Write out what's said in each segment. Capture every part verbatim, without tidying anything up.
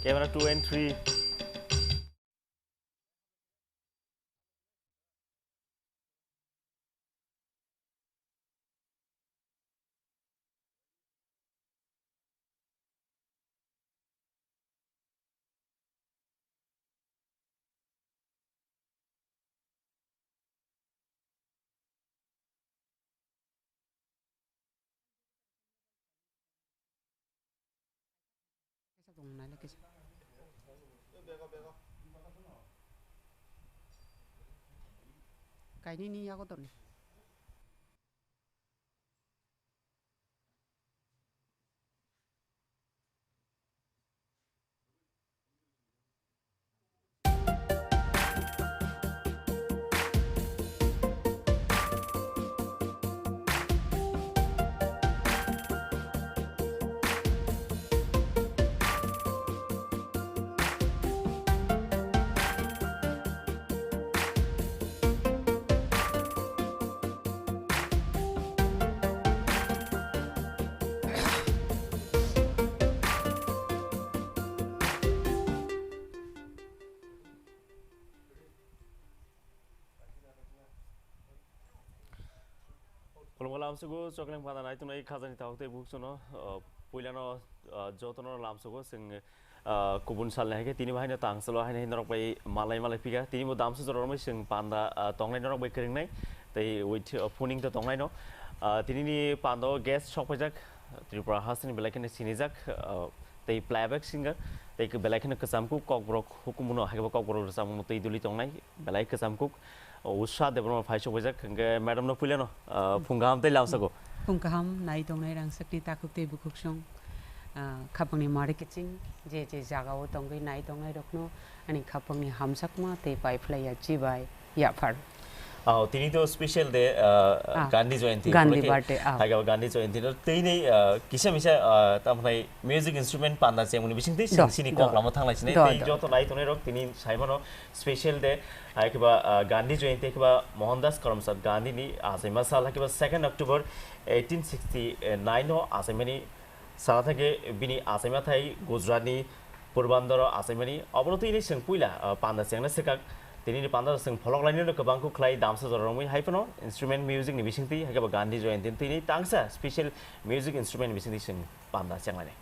Camera two and three. Kainwi ni yago toni. Khulumkha lamsogo, Chokleng Panda naitongnai khajani takhuk tei bukhuk chwngno, uh, puilano, uh, jotono lamsogo, chwng, uh, kubun salni hai khe tini bo haino tang chwlo, haino norok bai malai malai phika, tini bo damsa jora romwi chwng panda, uh, tongnai norok bai kwrwngnai, tei with, uh, phuning to tongnaino. Uh, tinini panda o guest sok paijak, Tripura hasteni belai kheno sinijak, uh, tei playback singer, tei belai kheno kwcham kuk kokborok hukumu no, hai khe bo kokborok rwchapmung no twi duli tongnai, belai kwcham kuk, o, Usha Debbarma phai sok paijak, hwnkhe madam no puilano, uh, phung kaham tei lamsogo. Phung kaham nai tongnai rangchakni takhuk tei bukhuk song, uh, khapangni mari kiching, je je jaga o tongwi nai tongnai rokno ani khapangni hamjakma tei pai phlai ya chibai. Yaphar. Oh, tini to special day, uh, Ah, Gandhi Jayanti Gandhi upolokhe. Birthday, ah. Hai khe bo Gandhi Jayanti no tini, uh, kisa misa, uh, tamhnai music instrument panda chengmani bising tei Do, sing sini do. Kok lama thanglai sinai Do, tei do. Joto nai tongnai rok tini saimano special day. Hai khe ba, uh, Gandhi Jayanti khe ba Mohandas Karamchand Gandhi ni achaima sal hai khe ba second October eighteen sixty-nine no achaimani Sana thangkhe bini achaima thai Gujaratni Porbandoro achaimani. Obono twi hwnwi chwng puila, ah, panda chengna swkak. Tinini panda chwng pholok lainino kwbang kuk khlai damsa jora romwi hai phano instrument music ni bisingtwi hai khe bo Gandhi Jayanti ni twi hwnwi tangsa special music instrument ni bisingtwi chwng panda chenglainai.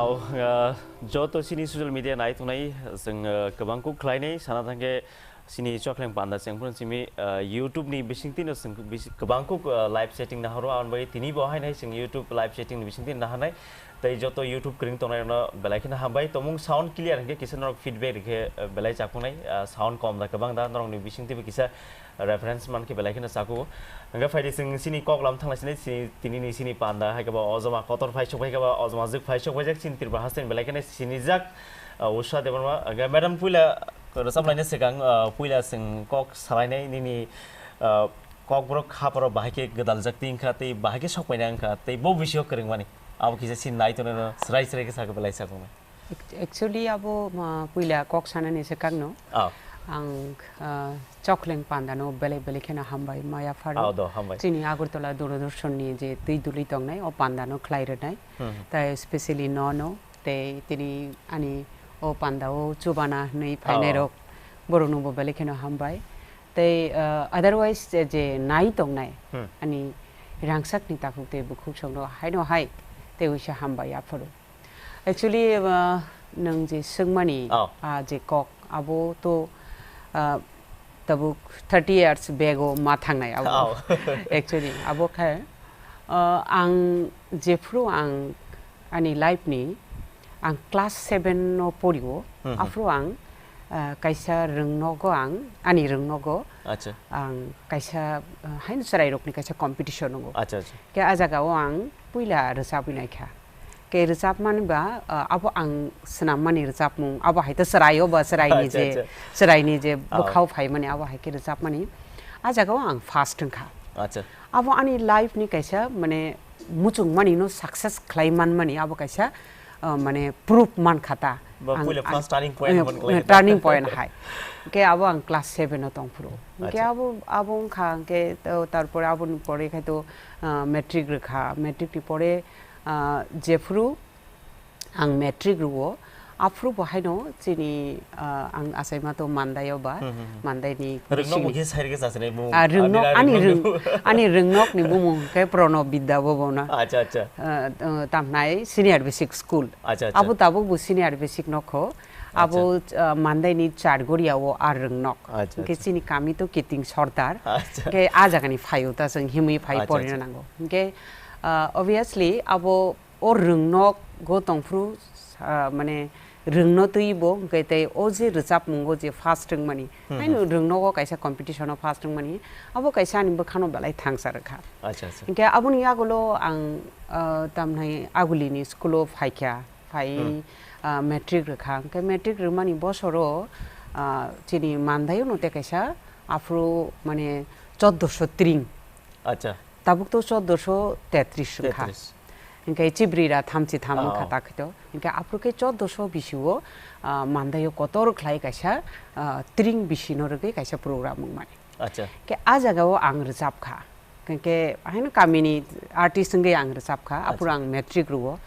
Au, ah, joto chini social media nai tongnai, chwng, ah, kwbang kuk khlainai, sana thangkhe, Chini Chokleng Panda chengphuru simi, ah, YouTube ni bisingtwi no chwng bisi-, kwbang kuk, ah, live setting nahoro, aboni bagwi tini bo haino hai chwng YouTube live setting ni bisingtwi naharnai. Tei joto YouTube kwrwng tongnai rokno belai kheno hambai. Tongmung sound clear hinkhe kisa norok feedback rikhe, ah, belai chakungnai, ah, sound kom da kwbang da norokni bisingtwi bo kisa reference mankhe belai kheno chakugo. Hingke phaidi chwng chini kok lam thangna sini, chini, tini ni chini panda hai khe bo ojoma kotor phai sok phai khe bo ojoma jwk phai sok phai jak chini Tripura haste ni belai kheno sinijak, ah, Usha Debbarma. Hingke madam puila rwchap laina swkang, ah, puila chwng kok salainai nini, ah, kokborok khaparo bahai khe gwdaljak twi wngkha tei bahai khe sok paina wngkha tei bo bisio kwrwngmani abo kisa chini nai tongnai no swrai swrai khe sakhe belai chakungnai. Ac-, actually abo, ah, puila kok sanani swkangno. Ah. Ang, ah, Chokleng Pandano belai belai kheno hambai maya pharo. Ah, do, hambai. Chini Agartala Doordarshan ni je twi duli tongnai, o pandano khlai rwnai. Hmm. Tai specially nono, tei tini ani o pandao chubana hwnwi phainai rok, borokno bo belai kheno hambai. Tei, ah, otherwise je, je nai tongnai, hmm, ani rangchakni takhuk tei bukhuk songno haino hai tei uisa hambai aphuru. Actually, uh, nwng je swngmani, oh, ah, je kok, abo to, ah, tabuk thirty years bego ma thangnai abo. Oh. Actually, abo khe, uh, ang jephru ang ani life ni, ang class seven no porio, hmm, hmm, aphru ang, ah, kaisa rwngnogo ang, ani rwngnogo, acha, ang kaisa, ah, haino chwrairokni kaisa competition wngo. Acha, acha. Khe a jagao ang puila rwchabwi naikha. Khe rwchapmani ba, ah, abo ang swnammani rwchapmung, abo hai to chwraio ba chwraini, acha, je, acha, chwraini je, oh, bwkhao phaimani abo hai khe rwchapmani. A jagao ang first wngkha. Acha. Abo ani life ni kaisa, mane, muchungmani no success khlai manmani abo kaisa, ah, mane, proof mankha ta. Ba ang, puila ang, first turning point eh, hwnmani khlai kha ta. Turning point hai. Khe abo ang class seven o tongphuru. Khe, acha, abo, abo wngkha, khe to, tarpore aboni pore khai to, ah, matric rwkha. Matric ni pore, ah, jephuru ang matric rwo, aphuru bo haino chini, ah, ang achaima to Mandaio ba, hmm, hmm, hmm, Mandaini rwngnok khe sai rwkhe chasini mung, ah, rwngnok, ani ani rwng-, rwngnok ni ani rwngnokni bumung khe Pranab Vidya Bhavan. Acha, acha. Ah, ah, tamhnai senior basic school. Acha, acha. Abo tabuk bo senior basic nokho. Acha. Abo, ah, Mandaini Chargoria o ar rwngnok. Acha, acha. Hingke chini kami to Kiting Sordar. Acha. Hingke a jagani phaio ta chwng himwi phai, acha, porina, acha, nango. Hingke, ah, obviously abo o rwngnogo tongphuru, ah, mane rwngno twibo, hwnkhe tei o je rwchapmungo je first wngmani, hmm, haino, hmm, rwngnogo kaisa competition o first wngmani, abo kaisa ani bwkhano belai thangsa rwkha. Acha, acha. Hwnkhe aboni yagulo ang, ah, tamnai agulini school o phaikha, phai, hmm, ah, matric rwkha. Hwnkhe matric rwmani bosoro, ah, chini Mandaio no tei kaisa aphuru mane choddoso tring. Acha. Tabuk to choddoso tetris wngkha. Tetris. Hingke chibrira thamchi tham wngkha, oh, takhito. Hingke aphuru khe choddoso bisio, ah, Mandaio kotor khlai kaisa, ah, tring bisino rwgwi kaisa program wngmani. Acha. Ke a jagao ang rwchapkha. Hingke haino kamini artist wngwi ang rwchapkha. Aphuru, acha, ang matric rwo.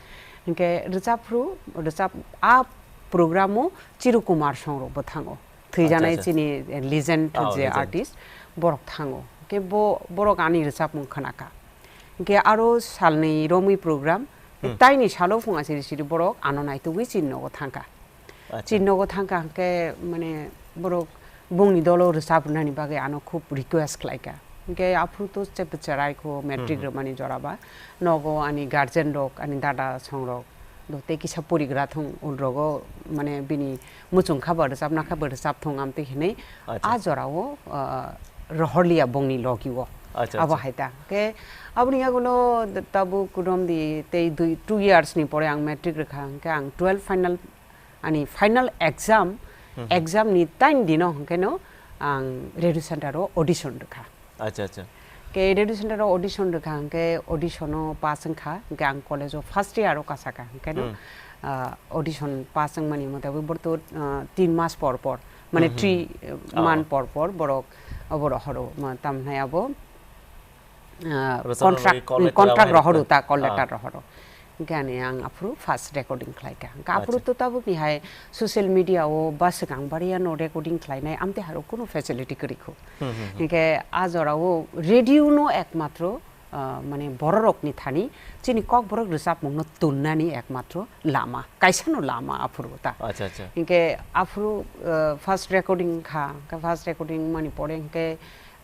Hingke rwchapphru, rwchap a programo Chiru Kumar Songrokbo thango. Thwijanai, acha, acha, chini legend, oh, je legend artist, borok thango. Ke bo, borok ani rwchapmung khnakha. Ke aro salni romwi program, hmm, taini salo phunga siri siri borok ano naitugwi chini nogo thangkha. Acha. Chini nogo thangkha hwnkhe, mane, borok bongni dolo rwchap rwnani bagwi ano khub request khlaikha. Hwnkhe aphuru to chepta cherai kho, matric, hmm, hmm, rwmani joraba. Nogo ani guardian rok, ani dada songrok, do tei kisa porigra thung, ulrogo, mane, bini muchung kha ba rwchapna kha ba rwchap thung amtwi hinwi, acha, a jorao, ah, rohorliya bongni logi o. Acha, abo, acha, hai ta. Ke aboni yagulo tabuk romdi tei dui, two years ni pore ang matric rwkha, hwnkhe ang twelve final, ani final exam, hmm, hmm, exam ni time dino hwnkhe no ang radio center o audition rwkha. Acha, acha. Ke radio center o audition rwkha, hwnkhe audition o pass wngkha, hwnkhe ang college o first year o kasakha, hwnkhe no, hmm, ah, audition pass wngmani motabik borto, ah, tin mas por por, mane, hmm, hmm, three, oh, month por por borok obo rohoro, ma, tamhnai abo, ah, rwchapna contract, bagwi call letter, contract abo hai rohoro rwkha, ta call, ah, letter rohoro. Hingke ani ang aphuru first recording khlaikha. Hingke aphuru, acha, to tabukni hai social media o ba swkang bariya no recording khlainai amtwi haro kunu facility kwrwi kho. Hmm, hmm, hmm. Hingke a jora o radio no ekmatro ah, mane bororokni thani chini Kokborok rwchapmungno tunnani ekmatro lama, kaisano lama aphuru ta. Acha, acha. Hinkhe aphuru, ah, first recording kha, khe first recording mani pore hinkhe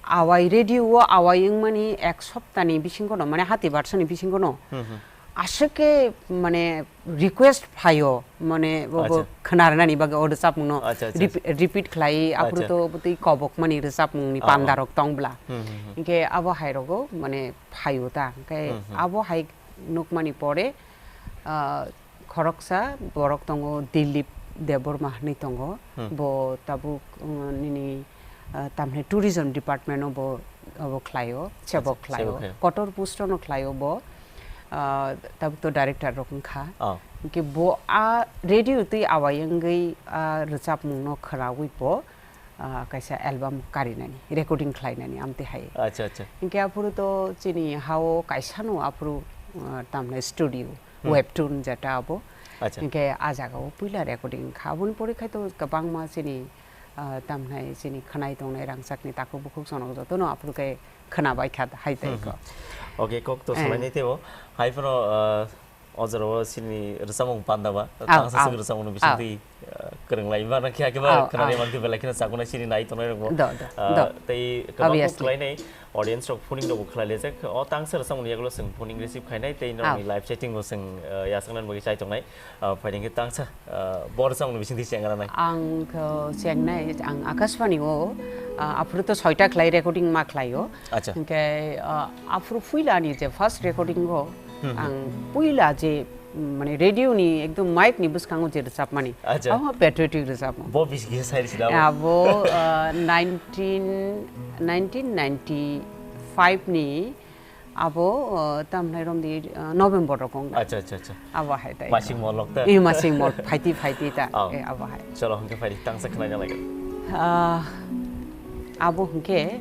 awai radio o awai wngmani ek soptani bisingono, mane hati barsani bisingono Hmm, hmm. aswk khe mane request phaio, mane bo, bo Acha. khwnarnani bagwi o rwchapmungno Acha, acha, rep-, acha. repeat khlai, aphuru Acha. to bwtwi kobokmani rwchapmungni Oh, oh. pandarok tong bla. Hmm, hmm, hmm. Hinkhe abo hairogo mane phaio ta. Hinkhe Hmm, hmm. abo hai nukmani pore, ah, khoroksa borok tongo, Dilip Debbarma hinwi tongo. Hmm. Bo tabuk, um, nini, ah, tamhinai tourism department o bo, abo khlaio, chebok Acha, khlaio. chebok khlaio. Kotor post no khlaio bo. Ah, tabuk to director rok wngkha. Oh. Hinkhe bo a radio twi awai wngwi a rwchapmung no khwnaui bo, ah, kaisa album karinani, recording khlainani amtwi hai. Acha, acha. Hinkhe aphuru to chini hao kaisano aphuru, ah, tamhinai studio, Hmm. webtoon jeta abo. Acha. Hinkhe a jagao puila recording kha. Aboni pore khai to kwbangma chini, ah, tamhinai chini khwnai tongnai rangchakni takhuk bukhuk sonok jotono aphuru khe khwnabai kha hai tai Hmm, ko. hmm. Okay, kok to Eh. salainai teibo. Hai phano, ah, o jorao chini rwchapmung panda ba, Au, tangsa au. swk rwchapmung Au. bisingtwi, ah, kwrwng lai mano khe, akhe ba Au, khwnani au. mankhe belai kheno chakuna chini nai tongnai rokbo. Do, do, Ah, do. tei kwbang kok Obviously. khlainai audience rok phoning rokbo khlai lijak. O tangsa rwchapmung yagulo chwng phoning receive khainai tei Au. norokni live chatting bo chwng, ah, yachaknani bagwi chai tongnai. Ah, phaidi khe tangsa, ah, bo rwchapmung bisingtwi chengra nai. Ang kho chengnai, ang Akashvani o, ah, aphuru to soita khlai recording ma khlaio. Acha. Hinkhe, ah, aphuru puila ani je first recording o Hmm, hmm. ang puila je, mm, mane radio ni ekdom mic ni bwskango je rwchapmani. Acha. Abo patriotic rwchapmung. Bo bisi kisa sai rwchapmung. Abo, ah, nineteen, nineteen ninety-five ni abo, ah, tamhinai romdi, ah, November rok wng. Acha, acha, acha. Abo hai tai. Masing molok ta? Eh, masing mol, phaiti, phaiti ta. Oh. Eh, abo hai. Cholo, hwnkhe phaidi, tangsa khwnaina lagi. Ah, abo hwnkhe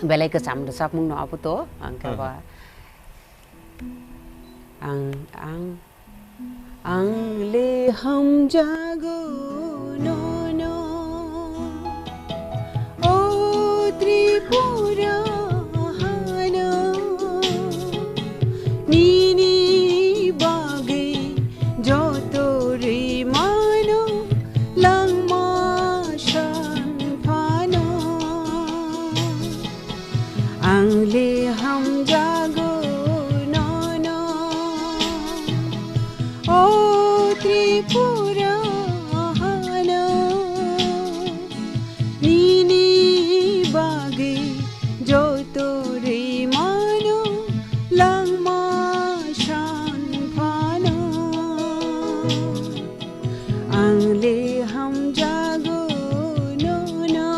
belai kwcham rwchapmung no abo to, ang khe Hmm. ba, ang, ang, ang le hamjago nono, o Tripura hano, nini bagwi joto rimano langma san phano. Ang le hamjago nono, o Tripura hano, nini bagwi joto rimano langma san phano. Ang le hamjago nono.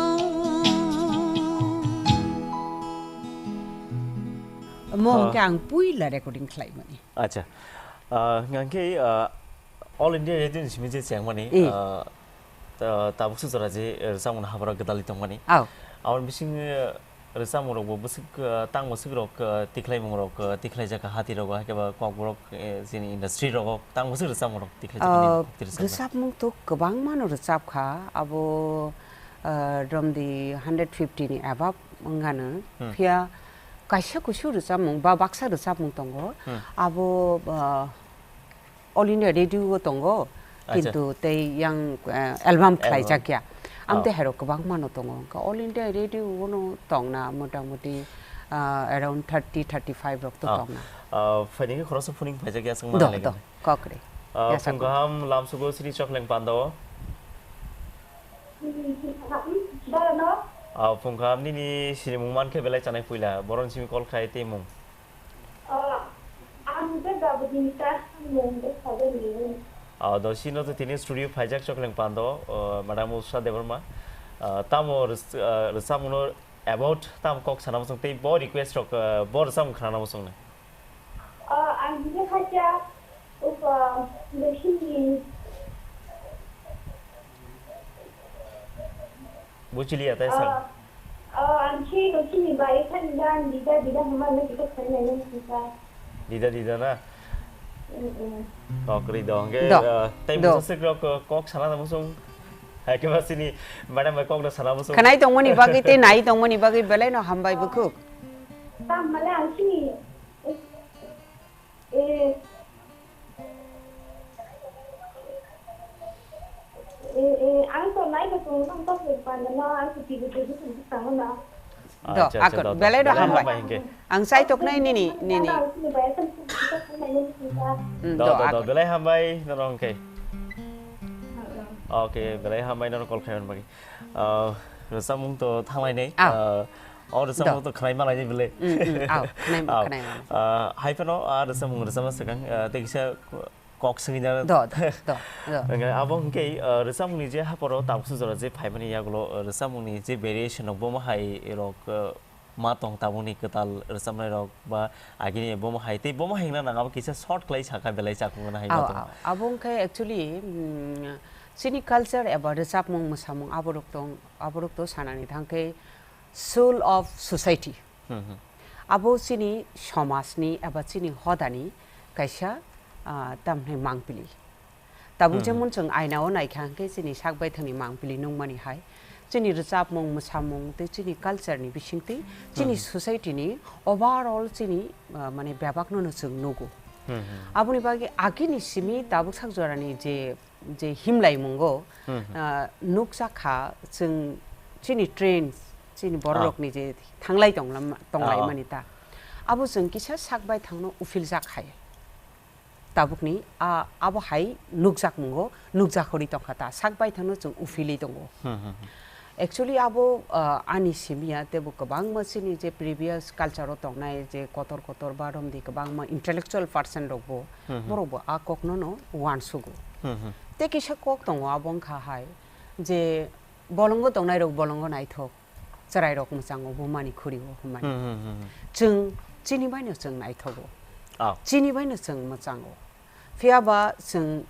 Omo Ah. hwnkhe ang puila recording khlaimani. Acha. Ah, hwnkhe, ah, All India Radio ni simi je chengmani, Eh. ah, ta-, tabuk se jora je, eh, rwchapmung habra gwdalwi tongmani. Au. Aboni bising, eh, rwchapmung rokbo bwswk, ah, tang bwswk rok, ah, tikhlaimung rok, ah, tikhlaijak hati rogo, hai khe ba Kokborok, eh, chini industry rogo tang bwswk rwchapmung rok tikhlaijak Ah, hwnwi kok twi rwchapmung. Rwchapmung to kwbangmano rwchapkha, abo, ah, romdi hundred fifty ni above wngano. Hmm. Phiya kaisa kusu rwchapmung ba baksa rwchapmung tongo, Hmm. abo, ah, All India Radio o tongo, Acha. Kintu tei yang, eh, album khlaijakya. Album. Amtwi Oh. hairok kwbangmano tongo. Wngkha All India Radio o no tongna motamoti, ah, around thirty, thirty-five rok to Oh. tongna. Ah, phaidi khe khoroksa phoning phaijakya chwng Do, manai do, lagi. Kokre. Ah, Yasa phung ko. Kaham lamsugo sini chokleng pandao. Dano? Ah, phung kaham nini sinimung mankhe belai chanai puila. Boron simi call khai tei mung. Ah, ang je Gabadinita mung de sabe ni. Ah, do sino to tini studio phaijak chokleng pando, ah, Madam Usha Debbarma. Ah, tamo rwch-, ah, rwchapmungno about tamo kok sana muchung tei bo request rok, ah, bo rwchapmung khana muchung ne. Ah, ang je khacha Upa, Dashini. Buchiliya, tai sang. Ah, ah, ang si ko sini ba, ikan dan, dida, dida, hama, na, kita, kari, na, na, kita. Dida, dida, na? Mm-mm. Kok ri dong, ke, Do. Ah, tai Do. Musa sik rok, kok sana na musung. Hai, ke ba sini, madam, kok na sana musung. Khanai tongmani bagwi, tei nai tongmani bagwi, belai no hambai bukhuk. Tam, male, ang sini Do, acha, acha, akon, do, do. Belai do. Belai hambai. Hambai hingke. Ang sai toknai nini, nini. Hmm, do, do, do, akon. Belai hambai, norok hingke. Okay, belai hambai, norok call khaimani bagwi. Ah, rwchapmung to thanglai nai. Ah. Ah, o rwchapmung to khlai malai nai bele. Hmm, hmm, ah, khlai, khlai. Ah, hai phano, ah, rwchapmung rwchapma swkang, ah, tei kisa kok swngwi na. Do, do, do, do. Hingke abo hingke, ah, rwchapmungni je haporo tabuksa jora je phaimani yagulo, ah, rwchapmungni je variation rok bomo hai rok, ah, ma tong tabukni kwtal rwchapnai rok ba agini bomo hai tei bomo hai hingna nang abo kisa short khlai sakha belai chakung na hai ma tong. Ao, ao. Abo hingke actually, mm, chini culture eba rwchapmung mwsamung aborok tong, aborok to sanani thangkhe soul of society. Hmm, hmm. Abo chini somajni eba chini hodani kaisa, ah, tamni mangpili. Tabuk, hmm, jemon chwng aina o naikha hwnkhe chini sak baithangni mangpili nungmani hai. Chini rwchapmung, mwsamung tei chini culture ni bisingtwi chini, hmm, society ni overall chini, ah, mane bebakno no chwng nugo. Hmm, hmm. Aboni bagwi agini simi tabuk sak jorani je je himlaimungo, hmm, hmm, ah, nukjakha chwng chini trends, chini bororokni, ah, je thanglai tonglam-, tonglaimani, ah, ah, ta. Abo chwng kisa sak baithangno ufiljak hai. Tabukni, ah, abo hai nukjakmungo, nukjakhorwi tongkha ta. Sak baithangno chwng ufilwi tongo. Hmm, hmm, hmm. Actually, abo, ah, ani simi ya, teibo kwbangma chini je previous culture-o tongnai, je kotor kotor ba romdi kwbangma intellectual person rokbo, hmm, hmm, borokbo a kokno no uansugo. Hmm, hmm. Tei kisa kok tongo, abo wngkha hai je bolongo tongnai rok bolongo naithok, chwrai rok mwchango bumani khuri o hwnmani. Hmm, hmm, hmm, hmm. Chwng chini bai no chwng naithogo. Ah. Chini bai no chwng mwchango. Phiya ba chwng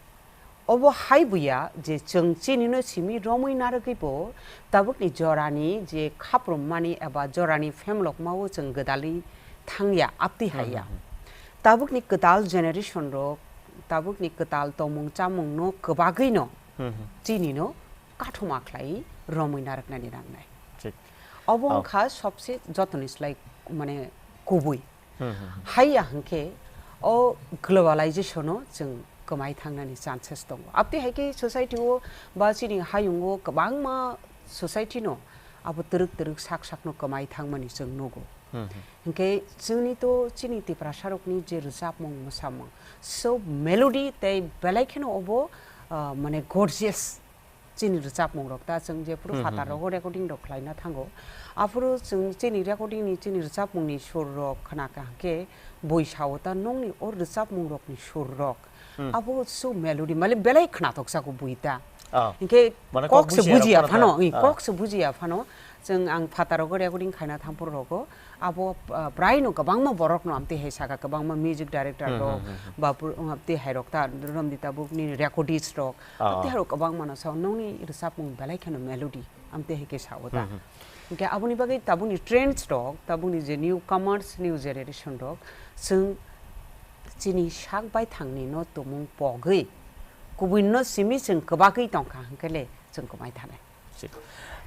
obo hai buya je chwng chini no simi romwi narwgwi bo tabukni jorani je khaprum mani eba jorani phemlok ma o chwng gwdalwi thangya, aptwi haiya. Hmm, hmm, hmm. Tabukni kwtal generation rok, tabukni kwtal tongmung chamung no kwbagwi no, hmm, hmm, chini no kathoma khlai romwi narwknani nangnai. Thik. Obo, oh, wngkha sobse jotoni slai mane kubui. Hmm, hmm, hmm. Haiya hwnkhe o globalization-o chwng kwmai thangnani chances tongo. Abtwi hai khe society-o ba chini hayungo kwbangma society-no abo twrwk twrwk sak sakno kwmai thangmani chwng nugo. Hmm, hmm. Hinkhe chwngni to chini Tiprasarokni je rwchapmung mwsamung, so melody tei belai kheno obo, ah, mane gorgeous. Chini rwchapmung rok ta chwng jephuru, hmm, hmm, phatar rogo recording rok khlaina thango, aphuru chwng chini recording ni chini rwchapmung ni sur rok khna kha khe bui sao ta nongni o rwchapmung rok ni sur rok, hmm, abo su melody male belai khnatok jago bui ta. Ah. Hinkhe mane kok se bujiya phano, ah, kok se bujiya phano chwng ang phatar rogo recording khaina thangphuru rogo abo, ah, bwrai no kwbangma borok no amtwi hai saka, kwbangma music director, hmm, rok, hmm, hmm, hmm, ba bur-, amtwi hai rok ta romdi tabuk ni recordist rok. Ah. Tei aro kwbangma no sao, nongni rwchapmung belai kheno melody, amtwi hai khe sao ta. Hmm, hmm. Hinkhe aboni bagwi tabukni trends rok, tabukni je new comers, new generation rok, chwng chini sak baithangni no tumung pogwi, kubui no simi chwng kwbagwi tongkha, hinkhe le chwng kwmai thanai. Thik.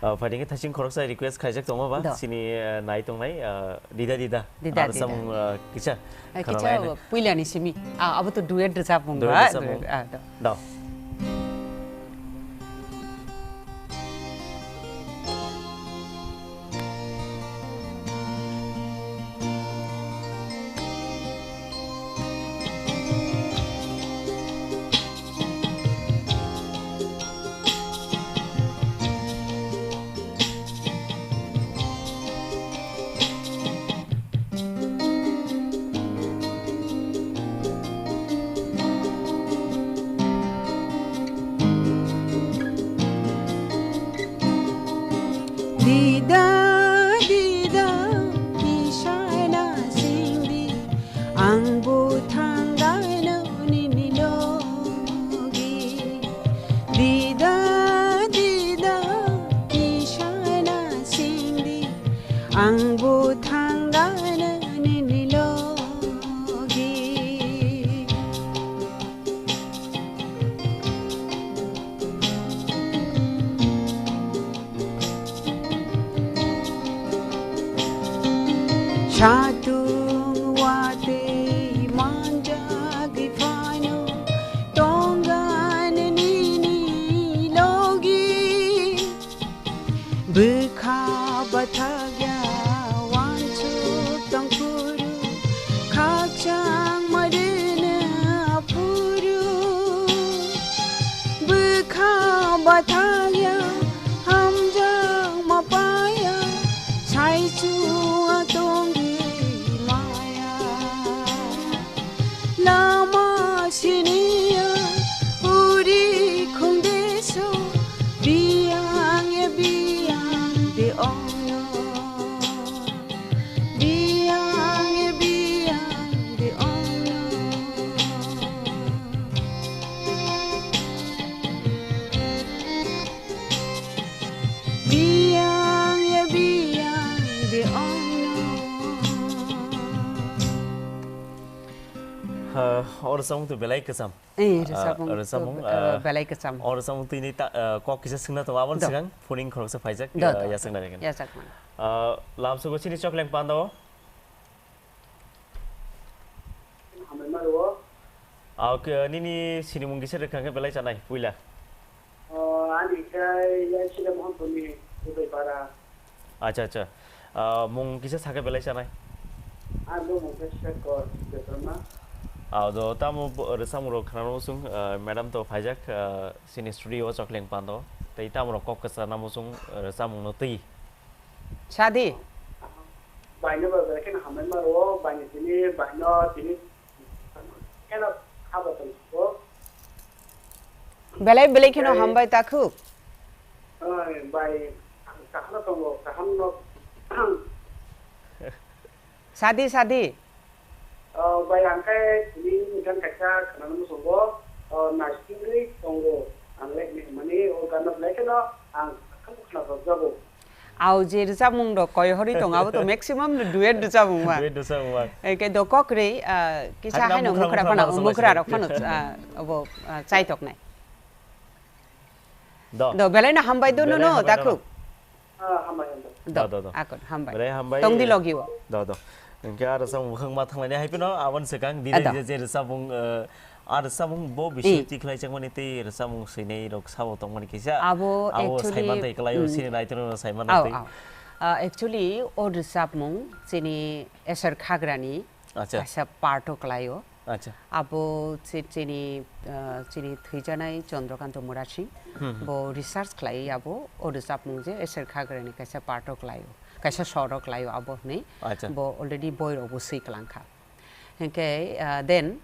Ah, phaidi khe thaiching khoroksa request khaijak tongma ba? Do. Chini, ah, nai tongnai, ah, Dida Dida. Dida Dida. Samung, ah, kisa. Eh, khana kisa nai. Puilani simi. Ah, abo to duet rwchapmung ba? Duet rwchapmung. Ah, do. Do. Rwchapmung twi belai kwcham. Eh, Ah, rwchapmung rwchapmung, twi, ah, ah, belai kwcham. O rwchapmung twini ta-, ah, kok kisa swngna tongo, aboni Do. Swkang phoning khoroksa phaijak, Do, ah, do. Yasakna rega. Yasakmano. Ah, lamsogo chini chokleng panda o. Hambai maro. Ah, ok, nini sinimung kisa rwkha khe belai chanai, puila. Oh, ani khe Yaisila Mohanpurni Udaipara. Acha, acha. Ah, mung kisa sakhe belai chanai. Ang bo mung khe Shekhar Debbarma. Ah, do tamo bo, rwchapmung rok khnana muchung, ah, madam to phaijak, ah, chini studio o chokleng pando. Tei tamo rok kok kwchana muchung, ah, rwchapmung no twi. Sadi. Baino ba belai kheno hambai maro, baino tini, baino tini kheno haba tong ko. Belai belai kheno Belai. Hambai takhuk. Oi, bai, kaham no tongo, kaham no. Sadi, sadi. Oh, bai, ang khe tini gan kaisa khwnana muchungo, oh, naisingwi tongo. Ang le hinwi hwnmani, oh, gan no belai kheno ang kheno khwnajak jago. Au je rwchapmung rok koi horwi tongo, abo to maximum no duet rwchapmung ma. Duet rwchapmung ma. Eke do kok rwi, ah, kisa Hakna haino mukra, mukra mukra phano, ma mukra rok phano, rwchapmung. Ah, obo, ah, chai toknai. Do. Do, belai no hambai do Belai no no, hambai no. Takhuk. Ah, hambai, hambai. Do, Do, do, do. Akon, hambai. Belai hambai. Tongdi logi o. Do, do. Hingke aro sa mukhang ma thanglaini hai phano aboni swkang dini Ah, do. je, je rwchapmung, eh, a rwchapmung bo bisi I. Tikhlai chakmani tei rwchapmung swinai rok sabo tongmani kisa Abo abo actually, saiman tei kwlai o mm. Sini nai tongno saiman Au, tei. Au. Ah, actually, o rwchapmung chini Eser Khagrani Acha. Kaisa part o kwlai o. Acha. Abo chi-, chini, ah, chini thwijanai Chandrakanta Murasing, Hmm, hmm. Bo research khlai abo, o rwchapmung je Eser Khagrani kaisa part o kwlai o, kaisa sor o kwlai o abo hwnwi Acha. Bo already boi rok bo swi kwlang kha. Hinkhe, ah, then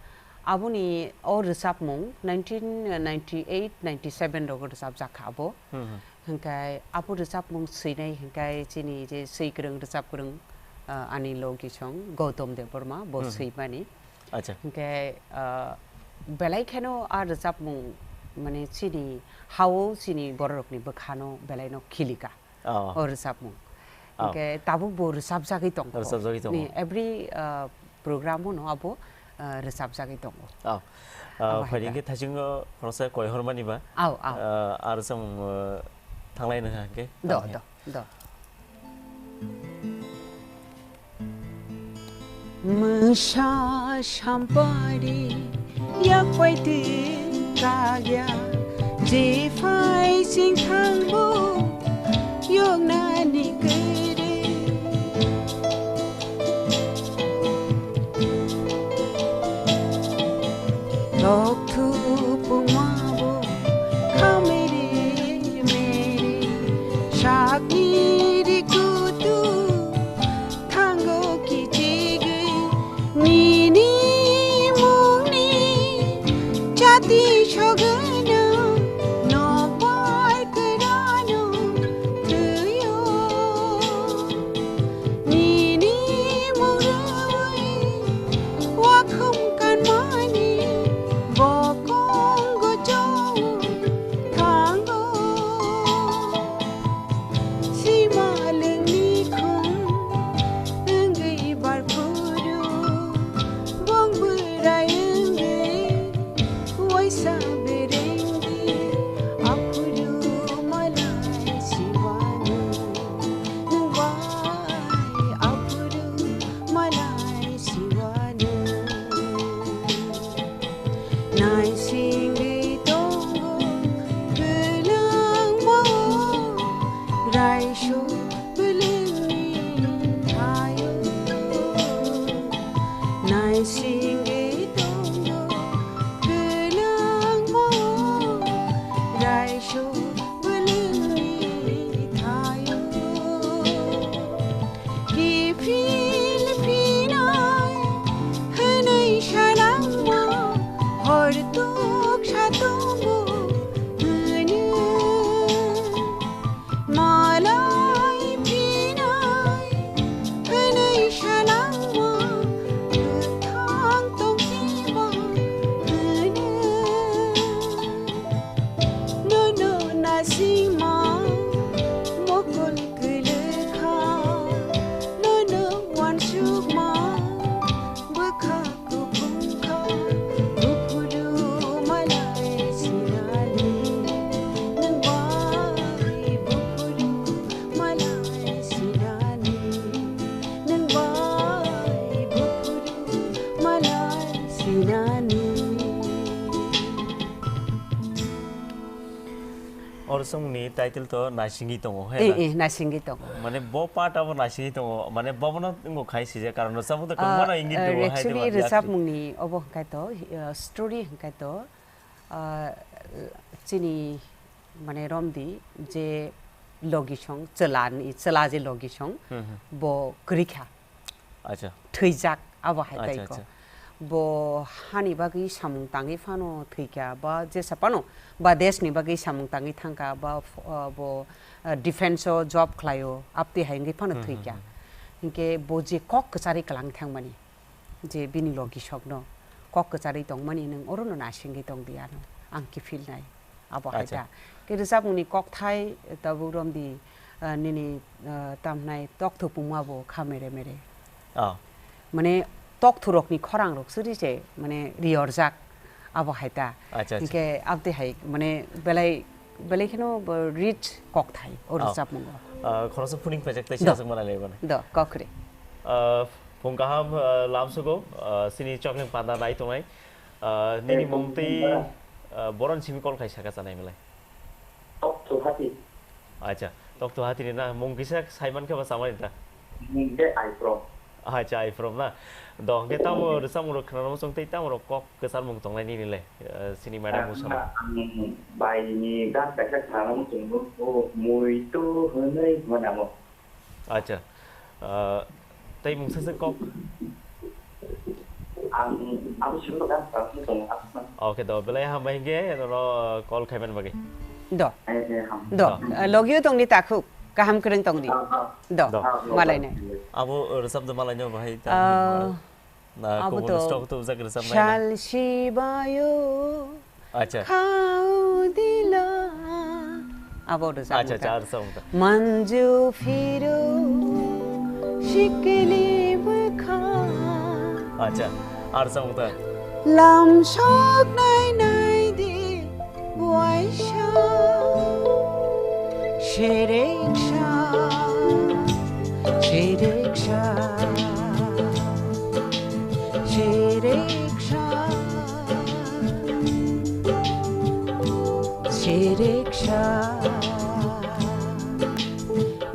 aboni o rwchapmung nineteen ninety-eight ninety-seven rogo rwchapjak kha abo. Hmm, hmm. Hinkhe abo rwchapmung swinai hinkhe chini je swi kwrwng rwchap kwrwng, ah, ani logi song Gautam Debbarma bo Hmm, hmm. Swimani. Acha. Hinkhe, ah, belai kheno a rwchapmung mane chini hao chini bororokni bwkhano belaino khilika. Oh. O rwchapmung. Oh. Hinkhe tabuk bo rwchapjagwi tongo. Rwchapjagwi tongo. Ni every, ah, program o no abo, ah, rwchapjagwi tongo. Oh. Ah, Abo hai phaidi ka. Hinkhe thaichungo khoroksa koi hormani ba. Au, au. Ah, a rwchapmung, ah, thanglai nang khe. Do, do, do. Mwsa sampari yak pai twi kagya, je phai sing thang bo yoknani kwrwi. Tok thupungma bo khamiri miri sakni rikutu thango kichigwi nini mungni chati sogwino nokbar kwrwino thwiyo. Nini mung rwui wakhum kanmani bokong gochong thango. Simalengni khum wngwi barphuru bong bwrai wngwi waisa berengdi aphuru malai siwanu. Nwng bai aphuru malai siwanu. Naisingwi tongo kwlwngmao raisok bwlwngni thaio. Naisingwi tongo kwlwngmao raisok bwlwngni thaio. Kiphil phinai hwnwi salangma hor tu Hor songni title to Naisingwi tongo, he Eh, na? eh, Naisingwi tongo. Mane bo part abo Naisingwi tongo, mane bobono wngkha khai sijak, karon rwchapmung to Ah, kwbangma no ingit eh, tongo, hai actually, rwchapmungni obo hwnkhe to, eh, story hwnkhe to, ah, chini mane romdi je logi song, chwlani, chwla je logi song, Hmm, hmm. bo kwrwi kha. Acha. Thwijak, abo hai Acha, tai ko. Acha. Bo hani bagwi samung tangwi phano thwikha, ba jesa phano, ba desh ni bagwi samung tangwi thangkha, ba f-, ah, bo, ah, defense o job khlaio, abtwi hai wngwi phano Hmm, hmm, thwikha. hmm. Hinkhe bo je kok kwcharwi kwlang thangmani, je bini logi sokno kok kwcharwi tongmani nwng orono naisingwi tongdi ano, ang kiphilnai. Abo hai Acha. Da. Khe rwchapmungni kokthai tabuk romdi, ah, nini, ah, tamhnai tokthupungma bo kha mere mere. Oh. Mane tokthurokni khorangrok suri se, mane riyorjak abo hai ta. Acha, acha. Hinkhe abtwi hai, mane belai, belai kheno bo rich kokthai o Oh. Rwchapmungo. Ah, khoroksa phuning phaijak tei Do. Siyaswk manai lai mane. Do, kokre. Ah, phung kaham, ah, lamsugo, ah, sini chokleng panda nai tongnai. Ah, nini Eh, mung tei, ah, boron simi call khai saka chanai malai. Tok to hati. Acha, tok to hati ni na mung kisa saiman khe ba samani ta. Mung de ai from. Acha, ai from na. Do, hwnkhe tamo rwchapmung rok khwnana muchung tei tamo rok kok kwchar mung tongnai nini le, ah, sini madam Ah, musama. Ang bai ni gan kaisa khwnana muchung o mui to hwnwi manamo. Acha. Ah, tei mungsa se kok? Ang, ang simi kan, ang simi tong, ang simi. Oke, do, belai hambai hingke, nono, ah, call khaiman bagwi. Do. Eh, eh, ham. Do. Do. Ah, logio tongni takhuk, kaham kwrwng tongni. Ah, ah. Do. Do. Ah, malainai. Abo, ah, resap do malainai bahai ta. Ah, Na, abo kubun to stock to ujak resap nai na. Sal sibayo Acha. Khao dila. Abo rwchapmung Acha, acha, ta. Ar song ta. Manju phiro shikili bwkha. Acha, ar song ta. Lam sok nai nai di waisa. Shereksa, shereksa. Shereksa, shereksa.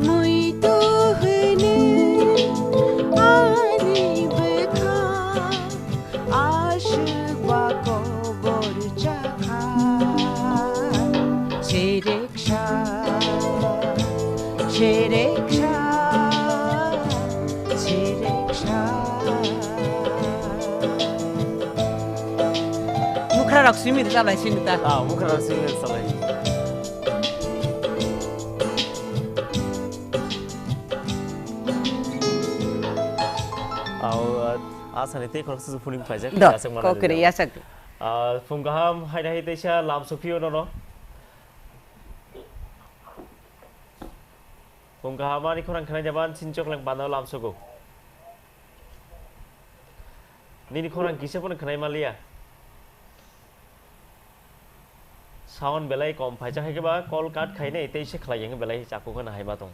Muitu hwnwi ani bwkha, aswk ba kobor chakha. Shereksa, shereksa, shereksa. Mukhrarok simi rwchap lai sini ta. Ah, mukhrarok simi rwchap lai. Au, ah, asani tei khoroksa se phuning phaijak, Do, yasakma kok kwrwi nai. Yasak. Ah, phung kaham, haida hai teisa lam sophiyo nono. Phung kaham ani khorang khwnai jaban, sinchok lang bano lam sogo. Nini khorang kisa pono khwnai maliya. Sound belai kom phaijak hai khe ba call cut khainai tei se khlai yang belai chakung khna hai ma tong.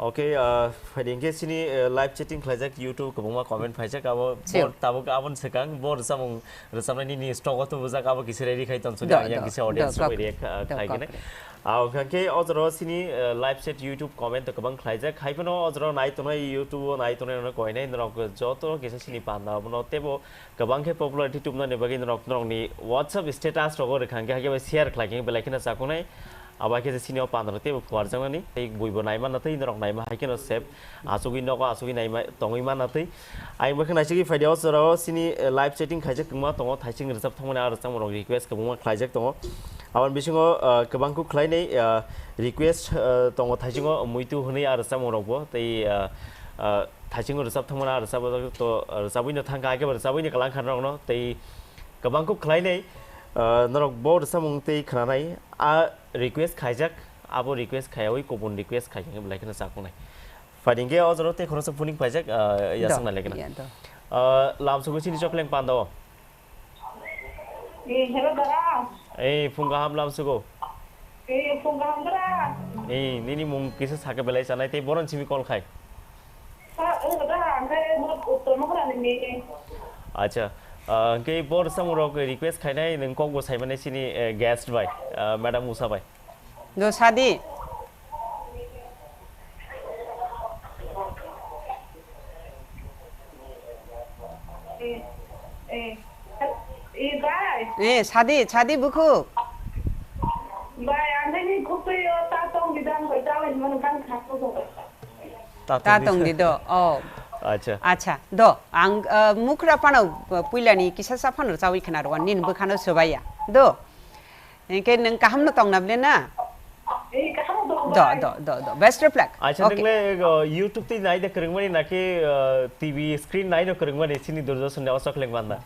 Okay, ah, phaidi hwnkhe chini, eh, live chatting khlaijak, YouTube kwbangma comment phaijak, abo Sure. Bo tabuk aboni swkang bo rwchapmung rwchapnai nini stock o tubujak, abo kisa ready khai tonsuk, Do, ang yang do, kisa do, audience rok kok, react, ah, do, khlai kok kene. Re. Ah, hwnkhe o jora o chini, eh, live chat YouTube comment kwbang khlaijak, hai phano o jora o nai tongnai YouTube o nai tongnai rok koinai norok joto kisa chini panda abono teibo kwbang khe popularity tubnani bagwi norok, norokni WhatsApp status rogo rwkha hwnkhe hai khe share khlai khe belai kheno chakunai. Abo hai khe je sini o pandaro teibo phuarjaknani, tei buibo naima na tei norok naima hai kheno sep achugwi nogo achugwi naima tongwi mana tei. Ayang bai khe naisingwi phaidi o jorao sini, eh, live chatting khaijak kwbangma tongo, thaising rwchap thangmani a rwchapmung rok request kwbangma khlaijak tongo. Aboni bisingo, eh, kwbang kuk khlainai, eh, request, eh, tongo thaisingo muitu hwnwi a rwchapmung rokbo tei, eh, eh, Thaisingo rwchap thangmani a rwchap to, rwchabwino thangkha, haikhe bo rwchabwini kwlang kha norokno tei kwbang kuk khlainai, ah, norok bo rwchapmung tei khwnanai a request khaijak, abo request khaiyawi kubun request khaikhe belai kheno chakunai. Phaidi hwnkhe o jorao tei khoroksa phuning paijak, ah, yasakna lekena. Ya, do. Ah, lamsugwi chini chokleng panda o. Eh, hello, dara. Eh, phung kaham lamsugo. Eh, phung kaham, dara. Eh, nini mung kisa sakhe belai chanai tei boron simi call khai. Sa, eh, dara, ang khai mo uttor mo khorani ni. Acha, Ah, hwnkhe bo rwchapmung rok request khainai nwng kok bo saimani chini, eh, guest bai, ah, Madam Musa bai. Do sadi. Eh, eh, eh, bai. Eh, sadi, sadi bukhuk. Bai, ang nini khukui o ta tong di dam bai ta bai mano bang kha ko. Ta Ta tong tong di di do. Oh. Acha. Acha, do. Ang, uh, mukra pano, uh, puilani kisa sa phano chawi khna rwan nin bwkhano swbaiya. Do. Enke nang kaham no tong na ble na? Eh, kaham tong Do, bai. do, do, do. Best of luck. Acha, Okay. Nang le, uh, YouTube ti nai da kwrwngmani naki, uh, T V screen nai no kwrwngmani chini Doordarshan ni osok lengmanda.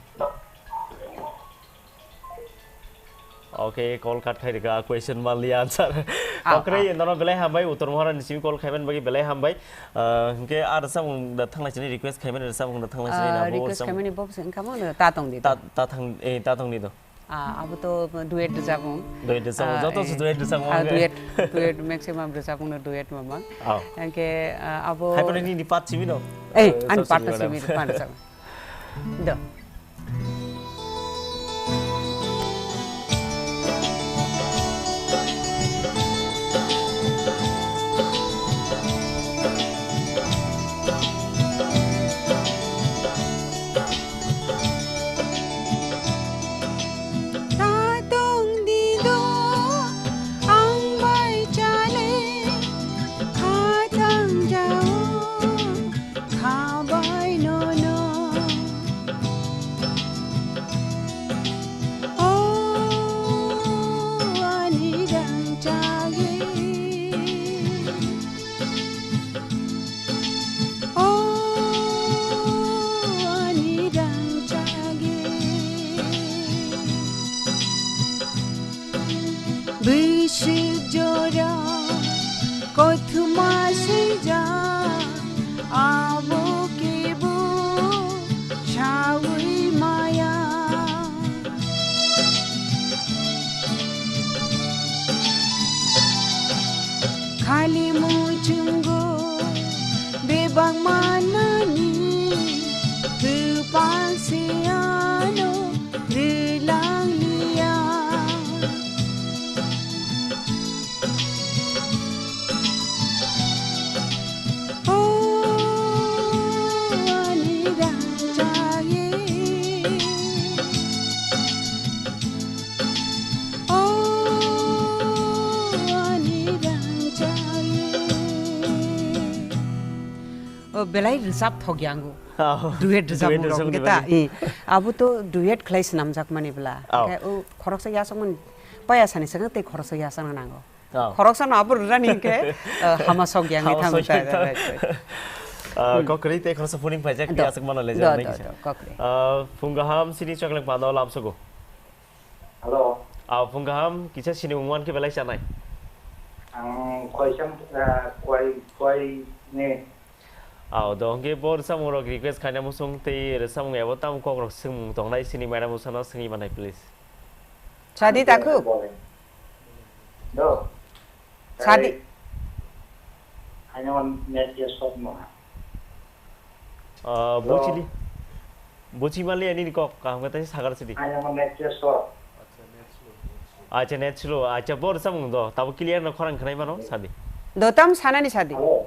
Okay, call cut khai rika, question manliya answer. Ah, Kokre ah. Nono belai hambai, Uttor Mohara ni simi call khaiman bagi belai hambai. Ah, hingke ar samung da thanglai sini request khaiman samung da thanglai sini Ah, na bo request sam- khaimani box wngkhamano ta tong di Ta, to. ta thang, eh, ta thang di to. Ah, abo to duet rwchapung. Duet rwchapung, Ah, joto se eh, duet rwchapung ah, ang. duet, duet maximum rwchapung no duet mamang. Oh. Hingke, ah, abo Hai pano ni, ni pat simi no. Eh, Eh, an sab pat simi na madam. simi, pat rwchapung. Do. Ta tong di do, ang bai chale, kha tang jao. Khabai nono. O ani rangchagi. O ani rangchagi. Bwswk jora kothoma swijak, abo kebo saui maya. Khali muchungo bebak manani, kwpal se ano rwlang liya. O ani rangchagi. O ani rangchagi. O belai rwchap thok yango. Oh, Duet duet rwchapmung rok rwchapmung hwnkhe ta, bagwi. Eh, abo to duet khlai swnamjak mani bla. Oh. Hwnkhe o khoroksa yasakmani paya sani swkang tei khoroksa yasakna nango. Oh. Khoroksa no abo rwrani hwnkhe, eh, hama sok yang Hama thang sok ta, yang ta. Right, right. Ah, Hmm. Kokri tei khoroksa phuning paijak Do. Yasakmano Do, lejaknai do, kisa. Do, kokri. Ah, phung kaham sini chokleng pano lamsogo. Hello. Ah, phung kaham kisa sini ungwan khe belai chanai. Ang koisam, ah, koi, koi ni. Aw, do hwnkhe bo rwchapmung rok request khaina muchung tei rwchapmung abo tamo kok rok swngmung tongnai sini madam usano swngwi manai please. Sadi takhuk. Do. Sadi. Hai, hai no net ke shop no. Ah, Hello. Buchili. Buchi mali ani ni kok kaham kata sagar sidi. Hai no net ke shop. Acha net slow. Acha bo rwchapmung do. Tabo clear no khorang khnai mano sadi. Do tam sanani sadi. Hello.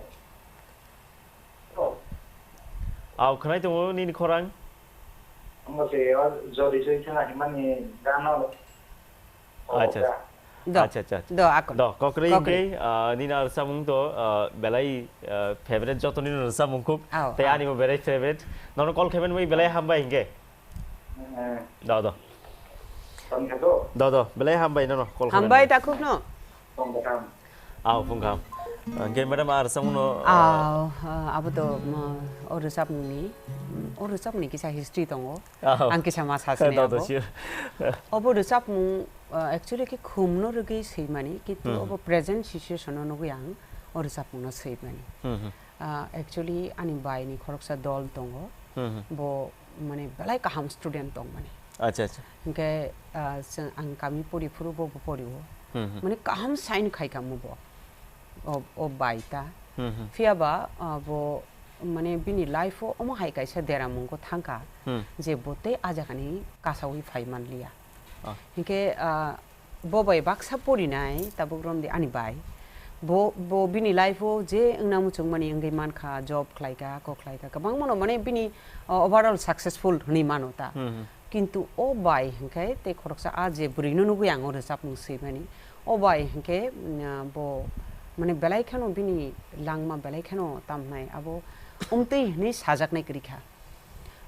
Aw, khwnai tongo nini khorang? Omo se o jodi jodi khna himani gano. Acha, acha. Do. Acha, acha, acha. Do, akon. Do, kokri Kokri. Hingke, ah, nini ar samung to, ah, belai, ah, favorite joto nini ar samung khuk. Aw, tei aw. Ani bo belai favorite. Nono call khaiman bai belai hambai hingke. Eh. Do, do. Tong kha do? Do, do. Belai hambai nono call khaiman Hambai bai. Takhuk no? Tong kha. Aw, phung kaham. Hwnkhe madam, ar samungno, ah, Aw, ah, abo to, mm, o rwchapmungni, mm, o rwchapmungni kisa history tongo. Aw. Ang kisa ma sasini Do, do, abo. Sure. Obo rwchapmung, ah, actually khe khumno rwgwi swimani, kintu Hmm. Obo present situation-o nugwi ang o rwchapmungno swimani. Hmm, hmm. Ah, actually ani baini khoroksa dol tongo. Hmm, hmm. Bo mane belai kaham student tong mani. Acha, acha. Hingke, ah, chwng, ang kami pori phuru bo, bo pori o. Hmm, hmm. Mane kaham sign khai kamo bo. O, o bai ta. Hmm, hmm. Phiya ba, ah, bo mane bini life o omo hai kaisa deramungo thangkha, Hmm. je bo tei a jagani kasawi phai manliya. Ah. Hinkhe, ah, bo bai baksa porinai tabuk romdi ani bai. Bo, bo bini life o je wngna muchungmani wngwi mankha, job khlaikha, kok khlaikha, kwbangmano mane bini, ah, overall successful hwnwi mano ta. Hmm, hmm. Kintu o bai hinkhe tei khoroksa a je bwrwino nugwi ang o rwchapmung swimani. O bai hinkhe, mm, bo mane belai kheno bini langma belai kheno tamhnai abo umtwi hinwi sajaknai kwrwikha.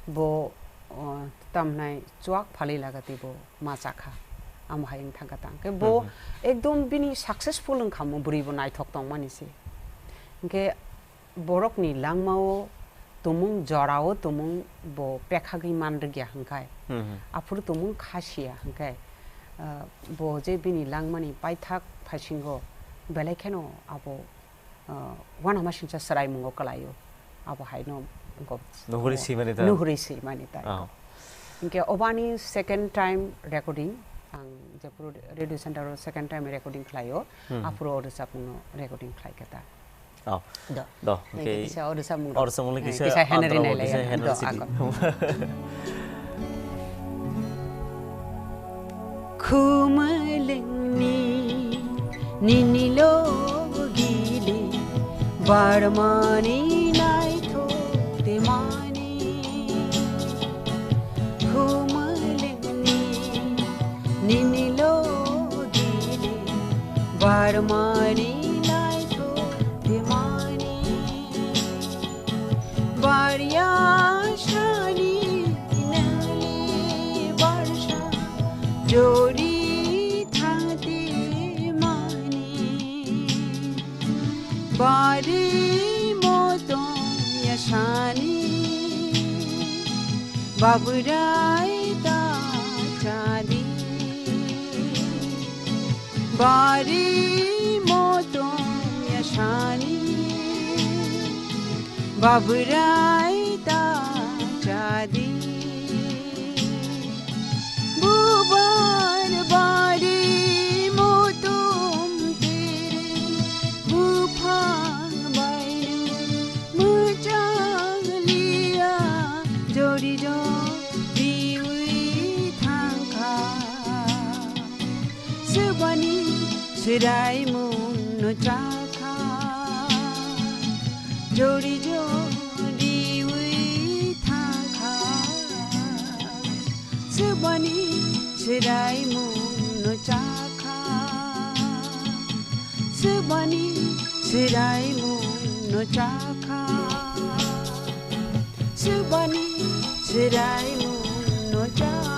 Bo, o, tamhnai chuak phalwi lagati bo ma chakha. Amo hai wng thangkha ta. Hinkhe bo Mhm. ekdom bini successful wngkha mo bwrwi bo naithok tongmani se. Hinkhe borokni langmao tumung, jorao tumung bo pekhagwi man rwgya hwnkhai, Hmm, hmm. aphuru tumung khasiya hwnkhai, ah, bo je bini langmani paithak phaisingo belai kheno abo, ah, uanamasingcha chwraimungo kwlaio, abo haino wngkha. Nuhuri swimani ta? Nuhuri swimani ta. Ah. Hinkhe obani second time recording, ang jephuru radio center o second time recording khlaio, Hmm. aphuru o rwchapmungno recording khlaikha ta. Oh. Do. Do, Nai okay. kisa orsa mung do. Orsa mung Nai kisa kisa Henry andro, nai kisa lai. Henry Do, city. Akon. Khumlengni nini logili barmani naithok temani. Khumlengni nini logili barmani naithok temani. Barya sani nali barsha jori thangte mani. Bari motom yasani babrai ta chadi. Bari motom yasani babrai ta chadi. Bubar bari motom tere buphang bainu mwchang liya jori jori wi thangkha. Swbani swraimung no chakha. Jori jori wi thangkha. Swbani swraimung no chakha. Swbani swraimung no chakha. Swbani swraimung no chakha.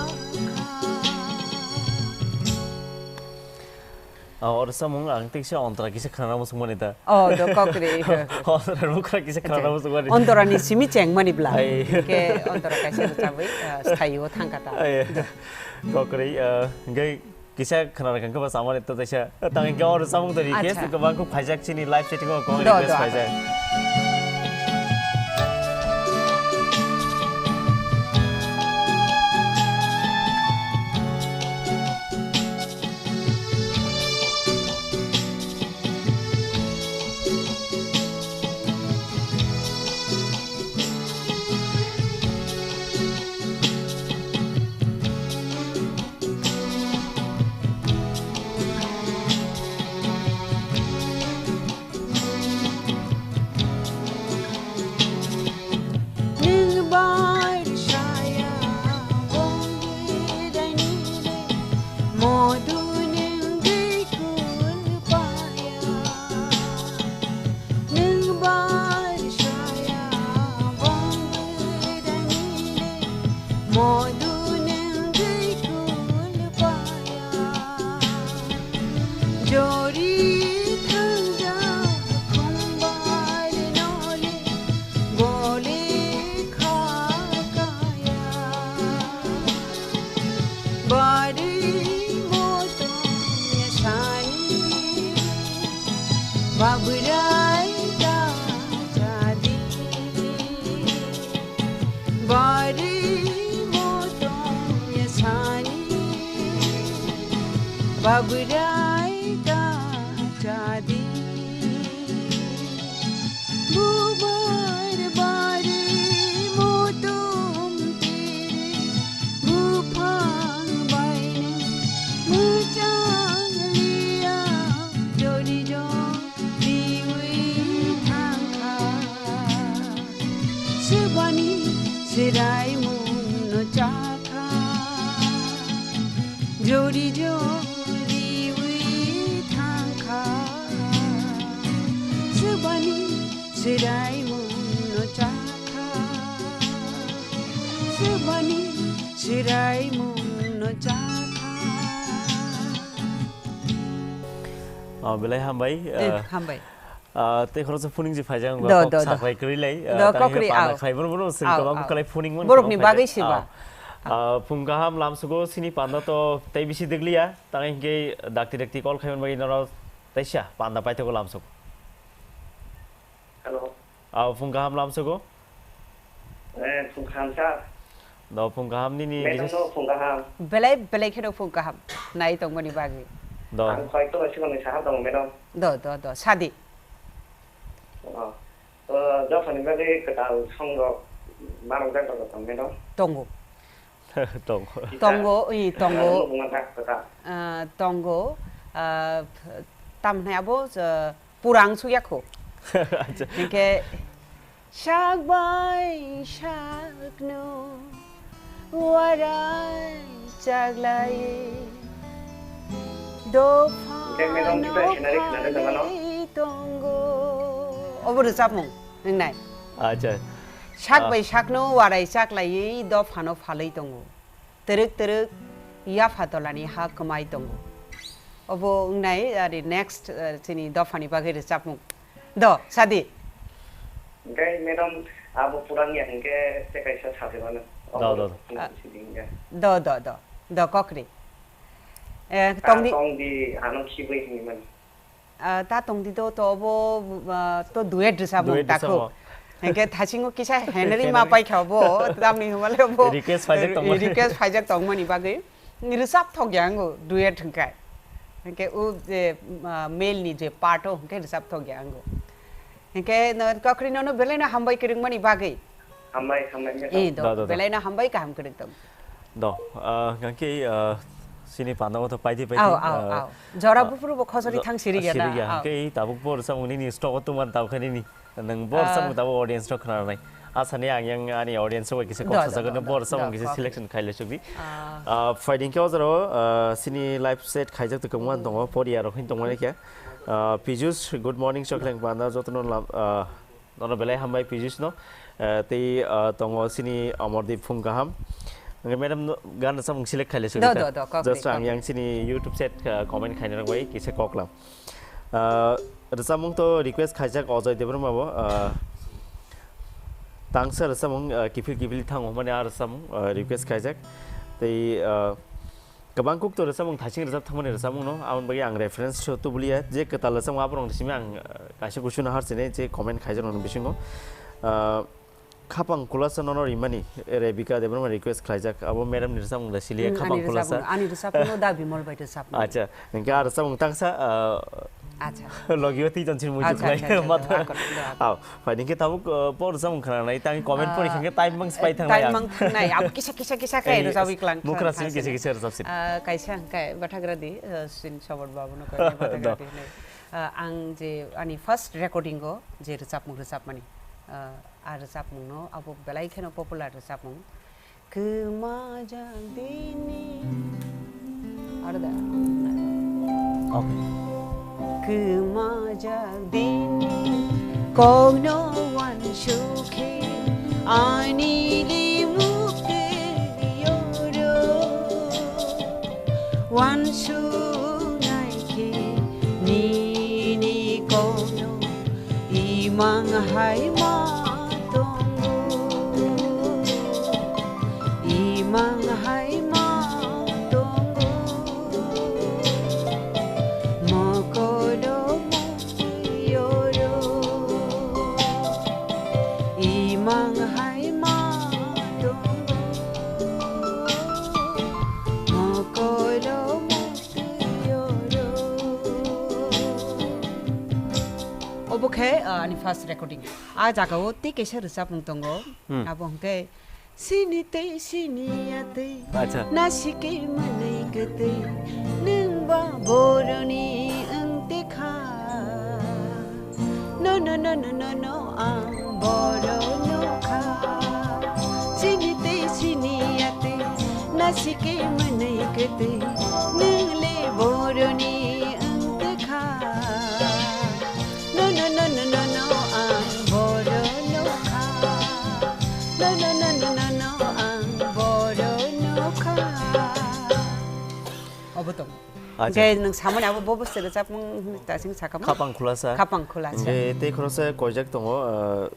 Ah, oro samung ang tei kisa ontora kisa khanana muchung mani ta. Oh, do kokri. Ontora bukra kisa khanana muchung mani. Ontora ni simi cheng mani bla. Ai. Ke ontora kaisa rwchabwi, ah, sthaio thangkha ta. Ai. Kokri, ah, gai kisa khanana kangkha ba samani ta taisa. Tang ke oro samung to request Acha. Ko bang ko phaijak chini live chatting ko Do, request do, phaijak. Nwng bar saya bongwi dainile, modu nwng gwi kul paya. Nwng bar saya bongwi dainile, modu nwng gwi kul paya. Jori thangja khumbai nole bole kha kaya. Bari motom yasani babrai ta jadi. Bari motom yasani babrai ta jadi. Bubar Bani chwraimungno chakha, jori joriwi thangkha. Swbani chwraimungno chakha, swbani chwraimungno chakha. Oh, belai hambai, Eh, ah, hambai. Ah, tei khoroksa phuning je phaijak wngkha, Do, kok do, do. Saklai kwrwi lai, ah, Do, tang hwnkhe kokri, panda ao. Khlai bono bono sini Ao, tongma ao. Kwlai phuning mani Borokni tongma bagwi phaijak. Siba. Ao. Ah, phung kaham lamsugo sini panda to tei bisi deglia, tang hwnkhe dakti dakti call khaiman bagwi norok teisa panda paithago lamsugo. Hello. Ao, phung kaham lamsugo. Eh, phung kaham, sir. Do, phung kaham nini Madam, bisa no phung kaham. Belai, belai kheno phung kaham. Nai tongmani bagwi. Do. Ang koi to siboni sahar tongo, madam. Do, do, do. Sadi. Oh. To, dophani bagwi kwtal songrok barok jak rok tong, madam. Tongo. Tongo. Tongo, i, tongo. Ano bunga tak kwtal. Ah, tongo. Ah, tam hwnai abo, ah, purang suyakho. Acha. Hingke sak bai sakno warai chaklai dopha Hingke mejong kita no sinari khna de jama no? Phalwi tongo. Obo rwchapmung wngnai. Acha. Sak Ah. bai sakno warai chaklaiwi dophano phalwi tongo. Twrwk twrwk yapha tolani ha kwmai tongo. Obo wngnai ari next, eh, chini dophani bagwi rwchapmung. Do, sadi. Hingke madam, abo purang ya hingke tei kaisa sajagano. Do, do, do. Obo sidi hingke. Do, do, do. Do, kokri. Eh, Ta tongdi. Tongdi ano khibui hingmani. Ah, ta tongdi do, to obo, ah, to duet rwchapmung Duet takhuk. Rwchapmung. Hingke thasingo kisa Henry ma Henry. Paikha obo, tamni hwnmale obo Request phaijak tongmani. Request phaijak tongmani bagwi. Rwchap thok ya ango duet hingke. Hingke u je, ah, male ni je part o hingke rwchap thok ya ango. Hingke no kokri nono belai no hambai kwrwngmani bagwi. Hambai, hambai, madam. Eh, do, Do, do, do. Belai no hambai kaham kwrwng tong. Do, ah, hingke, ah, sini panda o to paidi paidi, Ao, ao, ah, ao. Jora ah, buphuru bo khosori jo-, thang siri gana, siri gana. Ao. Hingke tabuk bo rwchapmung nini stock o tongmani tabuk khe nini. Nwng bo Ah. rwchapmung tabuk audience rok khna nai. Asani ang yang ani audience rok kisa Do, kok do, sajagano do, bo rwchapmung do, kisa kok. Selection khaile chukdi. Ah. Ah, phaidi hingke o jora o, ah, sini live set khaijak to kwbangma tongo, poriya rok hin tongmani khe. Ah, Pijus, good morning, chokhleng panda jotono lam-, ah, Nono belai hambai Pijus no, eh, tei, ah, tongo sini Omordeep phung kaham. Hingke madam no gan rwchapmung select khaile suri Do, ta. Do, do, kok Just de, ang kok yang de. Sini YouTube chat, ah, comment khaina rok bai kisa koklam. Ah, rwchapmung to request khaijak Ojoy Debbarma bo, ah, tangsa rwchapmung, ah, kiphil kiphil thango hwnmani a rwchapmung, ah, request khaijak. Tei, ah, Kwbang kuk to rwchapmung thaising rwchap thangmani rwchapmung no, aboni bagwi ang reference so tubuliya, je kwtal rwchapmung aborok ni simi ang, uh, kaisa kuchuna har sini je comment khaijak nang bisingo. Uh, Khapang Kulasa nono rimani Rebecca Debbarma request khlaijak, abo madam ni rwchapmung da siliya. Hmm, Khapang ani Kulasa. Rwchapmung, ani rwchapmung no da Bimol bai rwchapmung. Acha, hingke a rwchapmung tangsa, uh, Acha. Logio tei jon sini muitu Acha, khlai acha, acha, mata. Akor, akor. Aw, phaidi hingke tabuk, uh, por samung khna nai, tang comment pori Ah, hingke time mang spai eh, thang time mang thang nai. Abo kisa, kisa, kisa khe Ani rwjawi klang, mukra klang simi kisa, sini. Kisa rwjap sini. Ah, kaisa hingke bathagra di, uh, sin Sobor babu no koi bathagra Do. Di hinwi. Ah, ang je ani first recording o je rwjapmung rwjapmani, ah, a rwjapmung no abo belai kheno popular rwjapmung. Kwmajak dini. Aro da. Okay. Kwmajak dini. Kokno wansukhe ani limuk twi yoro. Wansuknai khe nini kokno imang hai ma tongo. Imang hai ma tongo, mokolo mokti yoro. Imang hai ma tongo, mokolo mokti yoro. Obo khe, ah, ani first recording. A jagao tei kaisa rwchapmung tongo. Hmm. Abo hwnkhe Sini tei sini ya tei. Acha. Nasike manai ke tei. Nwng ba boroni wng te kha. No, no, no, no, no, no, ang Boro nokha, sini tei sini yatwi, nasike mwnwi kwtwi, nwng le boroni wngtwkha. No, no, no, no, no, no, ang boro nokha. No, no, no, no, no, no, ang boro nokha. Obo tong. Acha. Hingke nwng samani abo bo bwswk rwchapmung ta sing sakamo? Khapang khulasa. Khapang khulasa. Hingke tei khoroksa koijak tongo, ah,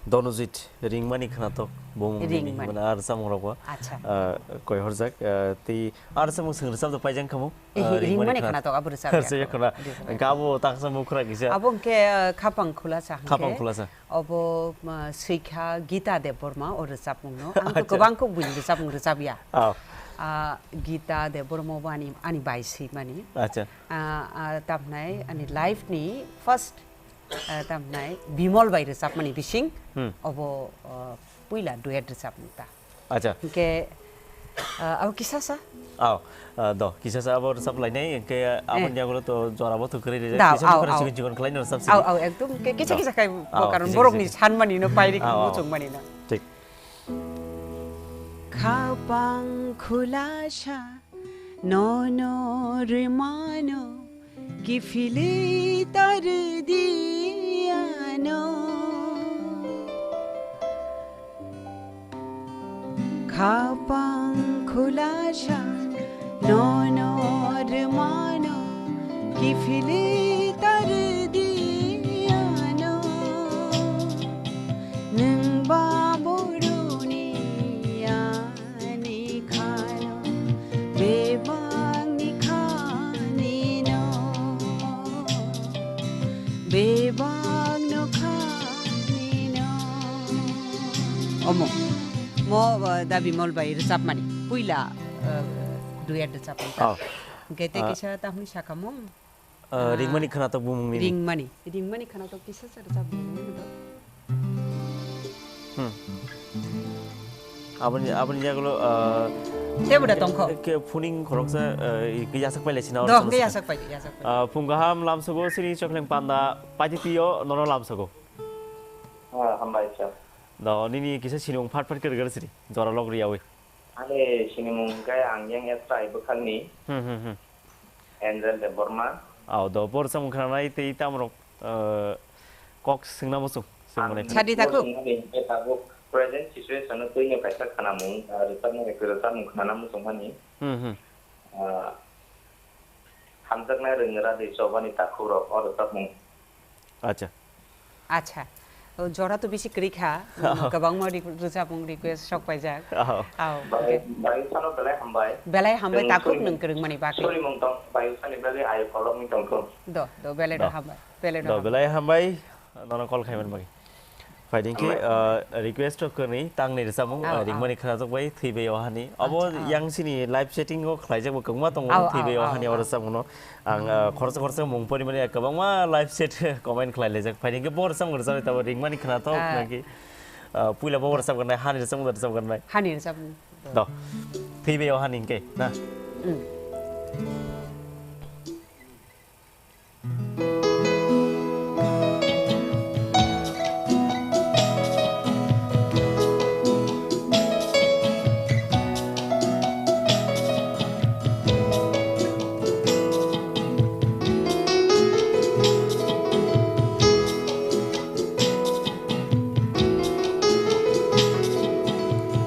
Donojit Ringmani Khwnatok bumung nini Ringmani. Himani ah rwchapmung rokbo, Acha. Ah, koi horjak, ah, tei ah rwchapmung swng rwchap do paijak khamu, Eh, ah, Ringmani Ringmani Khwnatok. Khwnatok abo rwchapya. Rwchapya khwna. Ringmani. Hingke abo tangsa mukhra kisa. Abo hingke, ah, Khapang khulasa hingke. Khapang khulasa. Obo, ah, swikha Gita Debbarma o rwchapmungno. Ang to Acha. Kwbang kuk buini rwchapmung rwchapya. Ah. Ah, Gita Debbarma bo ani, ani bai swimani. Acha. Ah, ah, tamhnai ani life ni first, ah, tamhnai Bimol bai rwchapmani bising Hmm. obo, ah, puila duet rwchapmung ta. Acha. Hingke, ah, abo kisasa? Aw, ah, do, kisasa abo rwchap lainai, hingke aboni Eh. Yagulo to jora bo to kwrwi rijak, Da, kisa aw, bukhara aw. Chikon chikon khlaino rwchap sini. Aw, aw, ekdom ke kisa Do. Kisa khai Aw, bokarno kisa borokni kisa. Sanmani no pairi Aw, aw, muchung aw. Mani no. Thik. Khapang khulasa. Nono rwmano kiphilwi ta rwdi ano. Khapang khulasa nono rwmano kiphilwi ta rwdi ano. Nwng ba boroni ya Ani khano bebak ni khani no, bebak no khani no. Omo, mo, uh, Da Bimol bai rwchapmani, puila, uh, duet rwchapmani. Oh. Hingke tei Ah. kisa tahmui sakamung. Ah, Ah, ringmani khwnatok bumung nini. Ringmani, ringmani khwnatok kisa sa rwchap bumung nini do. Hmm. Aboni, aboni yagulo, ah, Tebo da tongkho. Ke phuning khoroksa, ah, ke yasak pailai sina Do, oro hingke sama yasak pai, yasak pai. Ah, phung kaham lamsogo sini chokleng panda paititiyo nono lamsogo. Ah, hambai sir. Do, nini kisa sinimung phat phat kere kere sini, jora log riyawi. Ani sinimung hingke ang yang S I bwkhakni. Hmm, hmm, hmm. Angel Debbarma. Aw, do, bor samung khwnanai tei tamrok, eh, kok swngna muchung, swngmani. Ang Sadi bor takhuk. Swngmani hingke tabuk present situation-o twino kaisa khwnamung, eh, rwchapmung, rwchapmung khwnana muchungmani. Hmm, hmm. Eh, hamjaknai rwngwra de chobani takhukrok, o rwchapmung. Acha. Acha. O, jora to bisi kwrwi kha. Kwbangma re-, rwchapmung request sok paijak. Oh. Aw, Bai-, okay. Bayusano belai hambai. Belai hambai, Chwng takhuk suri-, nwng kwrwngmani bagwi. Surimung tong, Bayusani bagwi ayo kolokni tongthung. Do, do, belai do Do. Hambai. Belai do Do, hambai. Belai hambai. Nono call khaiman bagwi. Phaidi khe, Hambai. Uh, request rok kwrwi, tang ni rwchapmung, Aw, uh, aw. Ringmani khwnatok bai, Thwibai Ohani. Abo Acha, aw. Yang sini live chatting o khlaijak bo kwbangma tongo, Aw, aw, Thwibai aw, Ohani aw. O rwchapmung no. Ang, uh, khoroksa khoroksa mung pori mani kwbangma live chat comment khlai laijak. Phaidi khe bo rwchapmung rwchapmani tabo Ringmani khwnatok Ah. Naki, uh, puila bo rwchap gwnai, hani rwchapmung da rwchap gwnai. Hani rwchapmung. Do. Thwibai Ohani hingke, na? Mm.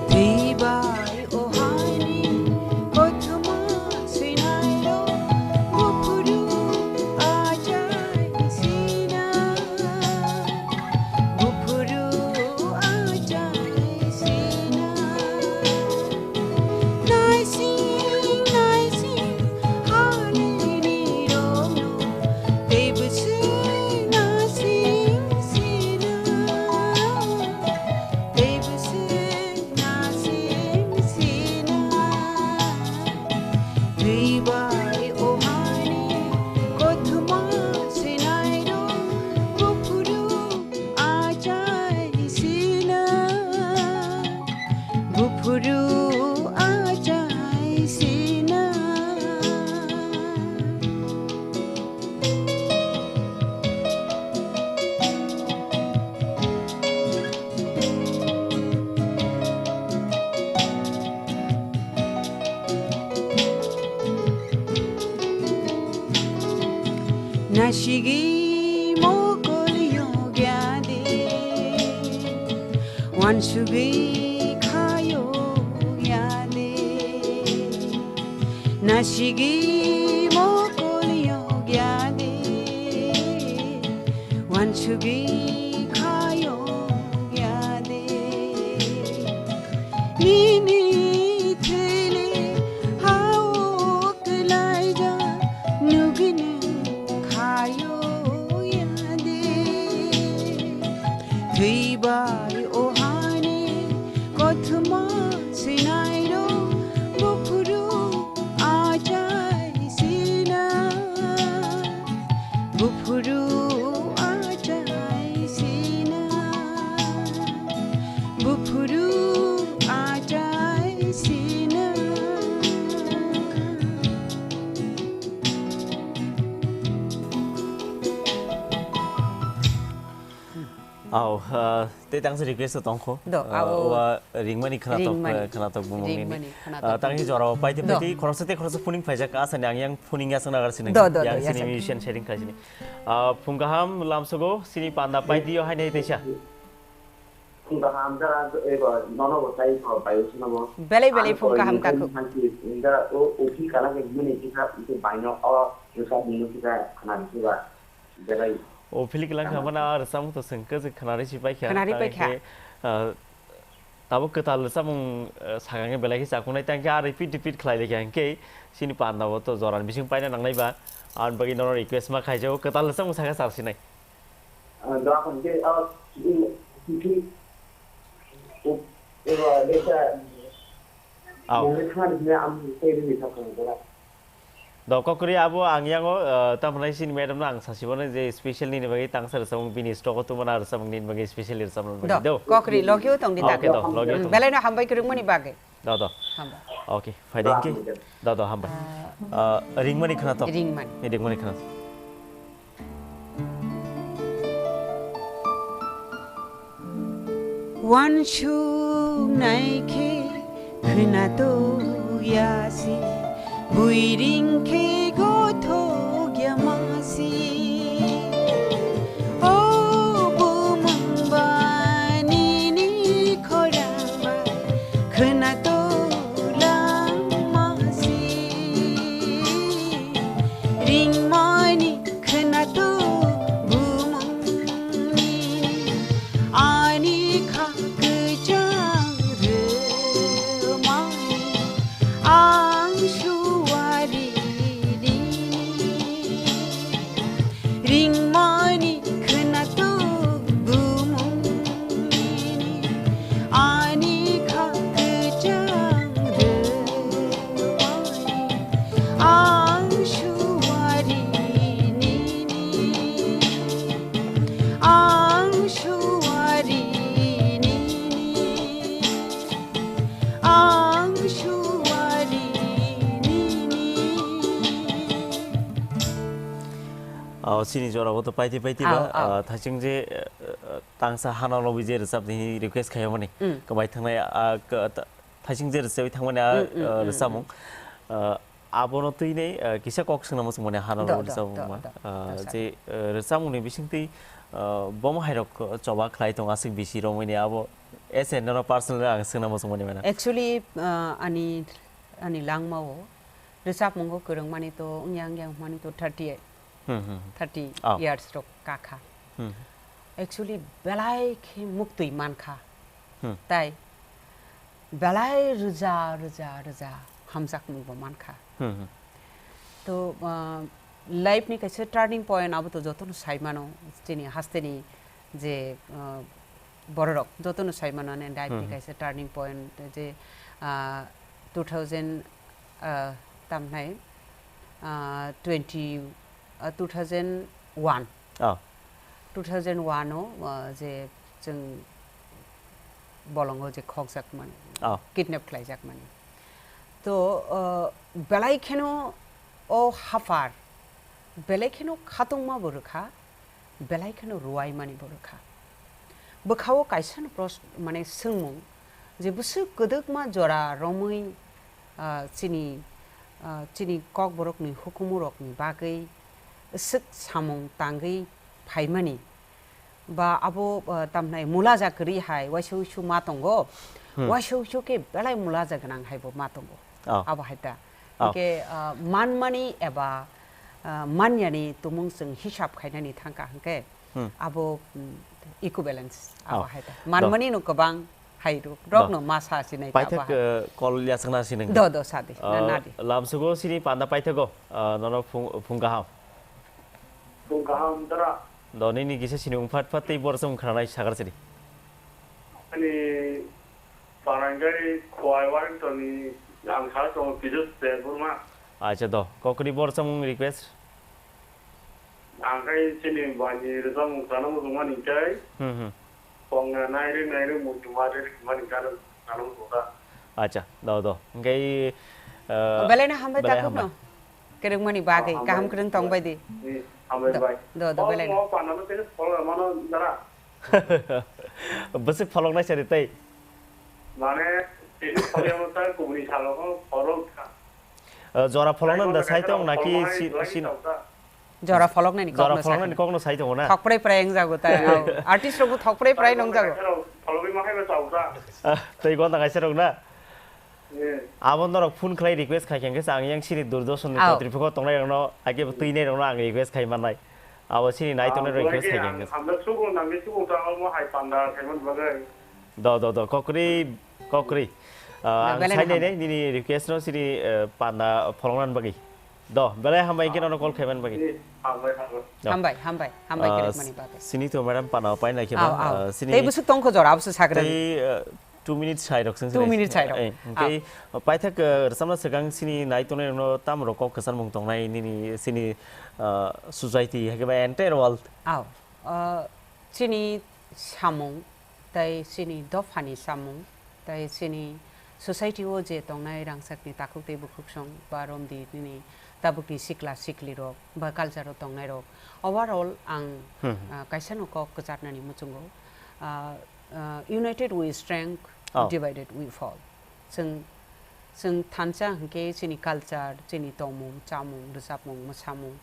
Thwibai Ohani kothoma swinairok buphuru achai sina, buphuru achai sina. Naising, naising, halini rokno teibo se naising sina. Teibo se naising sina, thwibai Ohani kothoma swinairok buphuru achai sina, buphuru achai sina. Sigi mokol yogya de, wansugwi khayo yade. Nasigi mokol yogya de, wansugwi khayo yade. Nini thele hao kwlaija nugini khayo yade. Thwibai ohani kothoma sinairo buphuru achai sina. Buphuru achai sina. Buphuru achai sina. Au, ah, tei tangsa request o tongkho. Do, Ah, abo wa ringmani khwnatok, ringmani. eh, khwnatok bumungni. Ringmani khwnatok Ah, tangni jorao paite Do. paite khoroksa tei khoroksa phuning phaijak asani ang yang phuning ya sangna garsinang. Do, do, do, Yang ya sini sang. musician sharing khlaisini. Ah, phung kaham lamsogo sini panda paidi yo hainai teisa. Phung kaham jara eba nono bo tai ko bai usna bo. Belai belai Ang phung ko kaham ini kaku. Hansi jara o upi kana ke muni kita itu baino o yusa munu kita khana kita. Belai. O philik lang Tama. khamana ar samung to sengke je khanari si paikha. Khanari Tang paikha. ke, ah, tabo kwtal samung, ah, sakang belai khe chakunai tang khe ar repeat repeat khlai lekha hingke sini panda bo to joran bising paina nangnai ba. Ar bagwi nono request ma khaijao kwtal samung saka sarsinai. Ah, doakhon ke, ah, ini, ini, o, eba, desa, Au. mungkin kan ini am, ini, ini, Do kokri abo ang yango, eh, tamo nai sini madam no ang sasi bono je special nini bagwi tangsa rwchapmung bini stock o tongmani rwchapmung nini bagwi special rwchapmung bagwi Do, do. kokri logio tong di Ah, tak. okay, do, logio Mm, tong. Belai no hambai kwrwngmani bagwi. Do, do. Hambai. Okay, fai dengki. Do, do, hambai. Ah, ringmani khwnatok. Ringmani. Ringmani khwnatok. Wansuk naikhe khwnatok yasi, buiring khe gothok yamasi. O bumung ba nini khorang bai khwnatok langmasi. Ringmani khwnatok bumungni, ani kha kwchang rwmani, ang suari rini. Ringmani khwnatok bumungni, ani kha kwchang rwmani. Ang suari nini, ang suari nini, ang suari nini. Oh, sini jora bo to paiti paiti ba, Au, au. ah, thaching je, eh, eh, tangsa hano lobi je rwchap ni request khayo mani. Mm. Kwbai thangnai, ah, ka-, ta-, Thaching je rwchapwi thangmani a, Mm, mm, uh, mm, rwchapmung. Uh, abono twi nei, uh, kisa kok swngna muchung mani hano Do, do, rwchapmung do, ma. do, Uh, do, sir. Je, uh, rwchapmung ni bising twi, uh, bomo hai rok choba khlai tong aswk bisi romwi ni abo S N no personal ang swngna muchung mani mana. Actually, uh, ani, ani langmao rwchapmungo kwrwngmani to wngya wngya wngmani to thirty-eight, Hmm, hmm, hmm. thirty Oh. years rok kakha. Hmm. Actually, belai khe muktwi mankha. Hmm. Tai belai rwja, rwja, rwja hamjakmungbo mankha. Hmm, hmm. To, ah, life ni kaisa turning point abo to jotono sai mano, chini hasteni je, ah, bororok jotono sai mano, ani life ni Hmm. kaisa turning point je, ah, two thousand, ah, tamhnai, ah, twenty, ah, two thousand one. Oh. Two thousand one o, ah, je chwng bolongo je khokjakmani, Oh. kidnap khlaijakmani. To, ah, belai kheno o haphar, belai kheno khatungma bo rwkha, belai kheno rwai mani bo rwkha. Bwkhao kaisa no pros-, mane swngmung je bwswk kwdwkma jora romwi, ah, chini, ah, chini kokborokni hukumurokni bagwi, swk samung tangwi phaimani, ba abo, uh, tamhnai mulaja kwrwi hai waisa uisu ma tongo, Hmm. waisa uisu khe belai mulaja gwnang haibo ma tongo. Oh. Abo hai ta. Oh. Hwnkhe, uh, manmani eba, uh, manyani tumung chwng hisab khainani thangkha hwnkhe, Hmm. abo, mm, equivalence, abo Do. hai ta. Do. Manmani no kwbang hai ro-, Do. rokno ma sa sinai ta Paithak, abo hai. uh, call yasakna sinai. Do, do, sadi. Na, Uh, nadi. Lamsugo sini panda paithago, uh, nono phung, phung kaham. Phung kaham dara. Do, nini kisa sini wng phat phat tei borok chwng khranai sagar sidi. Ani Panangari Khowai Warrington ni ang sa tongo Pijot Debbarma. Acha do, kokni borok chwng request. Ang khai chini bani rwchapmung sana muchungmani khe Hmm, hmm. Pongna nairi nairi muchungma ri mani gana sana muchungkha. Acha, do, do. Hwnkhe, uh, Belai no hambai belai takhuk hambai. no. Kwrwngmani bagwi, Oh, kaham hambai. kwrwng tong bai di. Hmm, hambai Do, bai. do, do, Oh, belai no. mo panano tei follow mano dara. Bwswk follow nai sari tei. Mane, tei follow mano ta kubuni salo follow kha. Uh, jora follow nan da Follow sai tong naki follow si, nai sin, tong ta. Jora foloknani Jora kokno foloknani sakni. kokno sai tongo na? Thokprai prai wngjago tai, au. Artist rokbo thokprai prai nongjago. Folokni makhai ba chao ta. Ah, tei gonda kaisa rok na? Eh. Abo norok phone khlai request khai khe ang yang sini Doordarshan ni Au. kotripoko tongnai rokno, age bo twi nai rokno ang request khai mannai. Abo sini nai tongnai rok request khai khe. Hamda sugo nangni sugo ta almo hai panda khai man bagwi. Do, do, do, kokri, kokri. Ah, Na, ang belai sai na nai hambai. nai, nini request no sini, eh, panda foloknan bagwi. Do, belai hambai khe nono call khaiman bagwi. Hambai, hambai. Do. Hambai, hambai, hambai Ah, kwrwngmani bagwi. Sini to madam pana pai nai khe Aw, ba, aw. ah, sini Tei bwswk tongkho jora, abwswk sakrani. Tei, ah, two minutes sai rok sing Two sini. minutes sai rok. Eh, Aw. Tei paithak, ah, rwchapna swkang sini nai tongnai rokno tam rok kok kwcharmung tongnai nini sini, ah, society hakhe ba entire world. Aw. Ah, chini samung, tei chini dophani samung, tei chini society o je tongnai rangchakni takhuk tei bukhuksong ba romdi nini tabukni sikla siklirok ba culture o tongnairok, overall ang, Hmm. ah, kaisano kok kwcharnani muchungo, ah, ah, united we strength, Oh. divided we fall. Chwng, chwng thansa hwnkhe chini culture, chini tongmung, chamung, rwchapmung, mwsamung,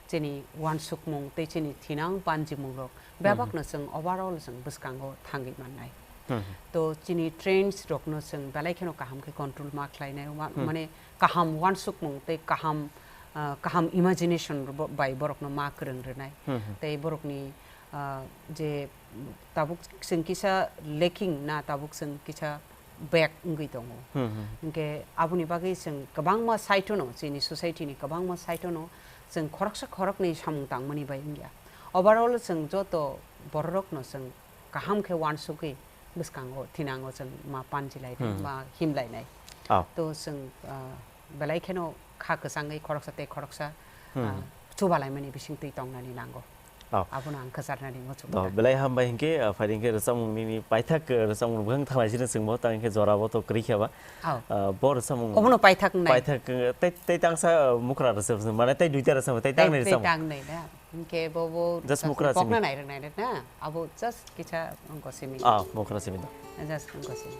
chini uansukmung tei chini thinang banjimungrok Hmm. bebakno chwng overall chwng bwskango thangwi mannai. Hmm. To chini trends rokno chwng belai kheno kaham khe control ma khlainai, ma-, Hmm. mane kaham uansukmung tei kaham, ah, kaham imagination bo-, bai borokno ma kwrwng rwnai. Hmm. Tei borokni, ah, je tabuk chwng kisa lacking na, tabuk chwng kisa back wngwi tongo. Hmm, hmm. Hwnkhe aboni bagwi chwng kwbangma side-o no, chini society-ni kwbangma side-o no chwng khoroksa khoroknwi samung tangmani bai wngya. Overall chwng joto bororokno chwng kaham khe uansugwi bwskango thinango chwng ma panjilainai, Hmm. ma himlainai. Oh. To chwng, ah, belai kheno kha kwchangwi khoroksa tei khoroksa, Hmm. ah, chubalaimani bisingtwi tongnani nango. Oh. Abono ang kwcharnani muchungo Do, ta. Belai hambai hinkhe, ah, phai hinkhe rwchapmung nini paithak, ah, rwchapmung bwkhang thanglai sino chwngbo, tang hinkhe jorabo to kwrwi khe ba. Oh. Ah, bo rwchapmung Obono paithak wngnai. Paithak, ah, tei, tei tangsa, ah, mukra rwchap, mane tei duita rwchap, tei Tei, tangnai tei rwchapmung. Tangnai da. Hinkhe bo, bo Just rwchapmung mukra simi. Pokna nai rwnai na. Abo just kisa wngkha simi. Ah, mukra simi do. Just wngkha simi.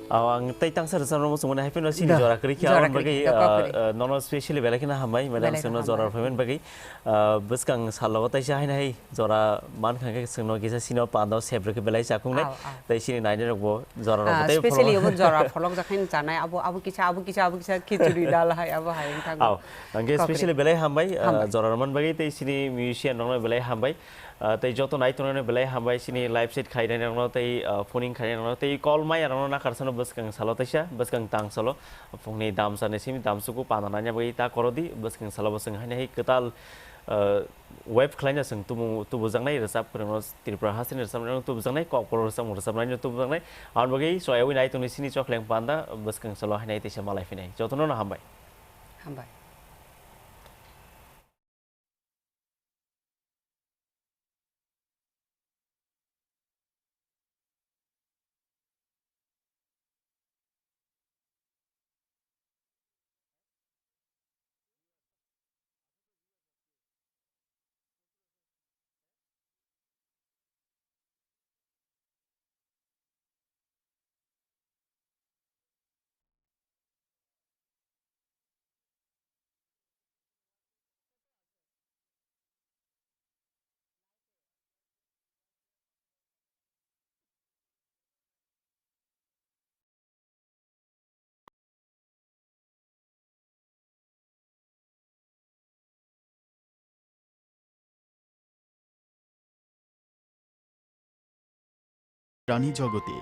Aw, ang tei tangsa rwchapna muchung mani, hapheno chini Da. jora kwrwi khe, Jora aboni kwrwi bagwi, khe, dopha ah, kwrwi. ah, nono specially belai kheno hambai, madam, Belai chwngno kheno jora hambai. rwphaimani bagwi. Ah, bwskang salo tei cha haino hai jora mankha khe chwngno kisa chini pando sep rwkhe belai chakung nai. Aw, aw. Tei chini nainai rokbo jora rok Ah, tei specially pholok. obo jora pholok jakhain chanai, abo, abo kisa, abo kisa, abo kisa khichuri dal hai, abo hai wng thango. Aw, angkhe Kokri. specially belai hambai, ah, Hambai. jora rwman bagwi tei chini musician rokno belai hambai. Ah, tei joto naitongnai belai hambai, chini live set khainai rokno tei, ah, phoning khainai rokno tei call maya rokno nakar sano bwskang salo teisa, bwskang tang salo, phungni damsa ni simi damsuku panda nanya bagwi ta koro di, bwskang salo bwskang haino hai kwtal, ah, web khlaina chwng tubu, tubujaknai rwchap kwrwngno Tripura hasteni rwchapnai rokno tubujaknai, kokborok rwchapmung rwchapnaino tubujaknai, aboni bagwi soyawi naitongni chini chokleng panda bwskang salo haino hai teisa malai phinai. Jotono no hambai. Hambai. প্রাণী জগতে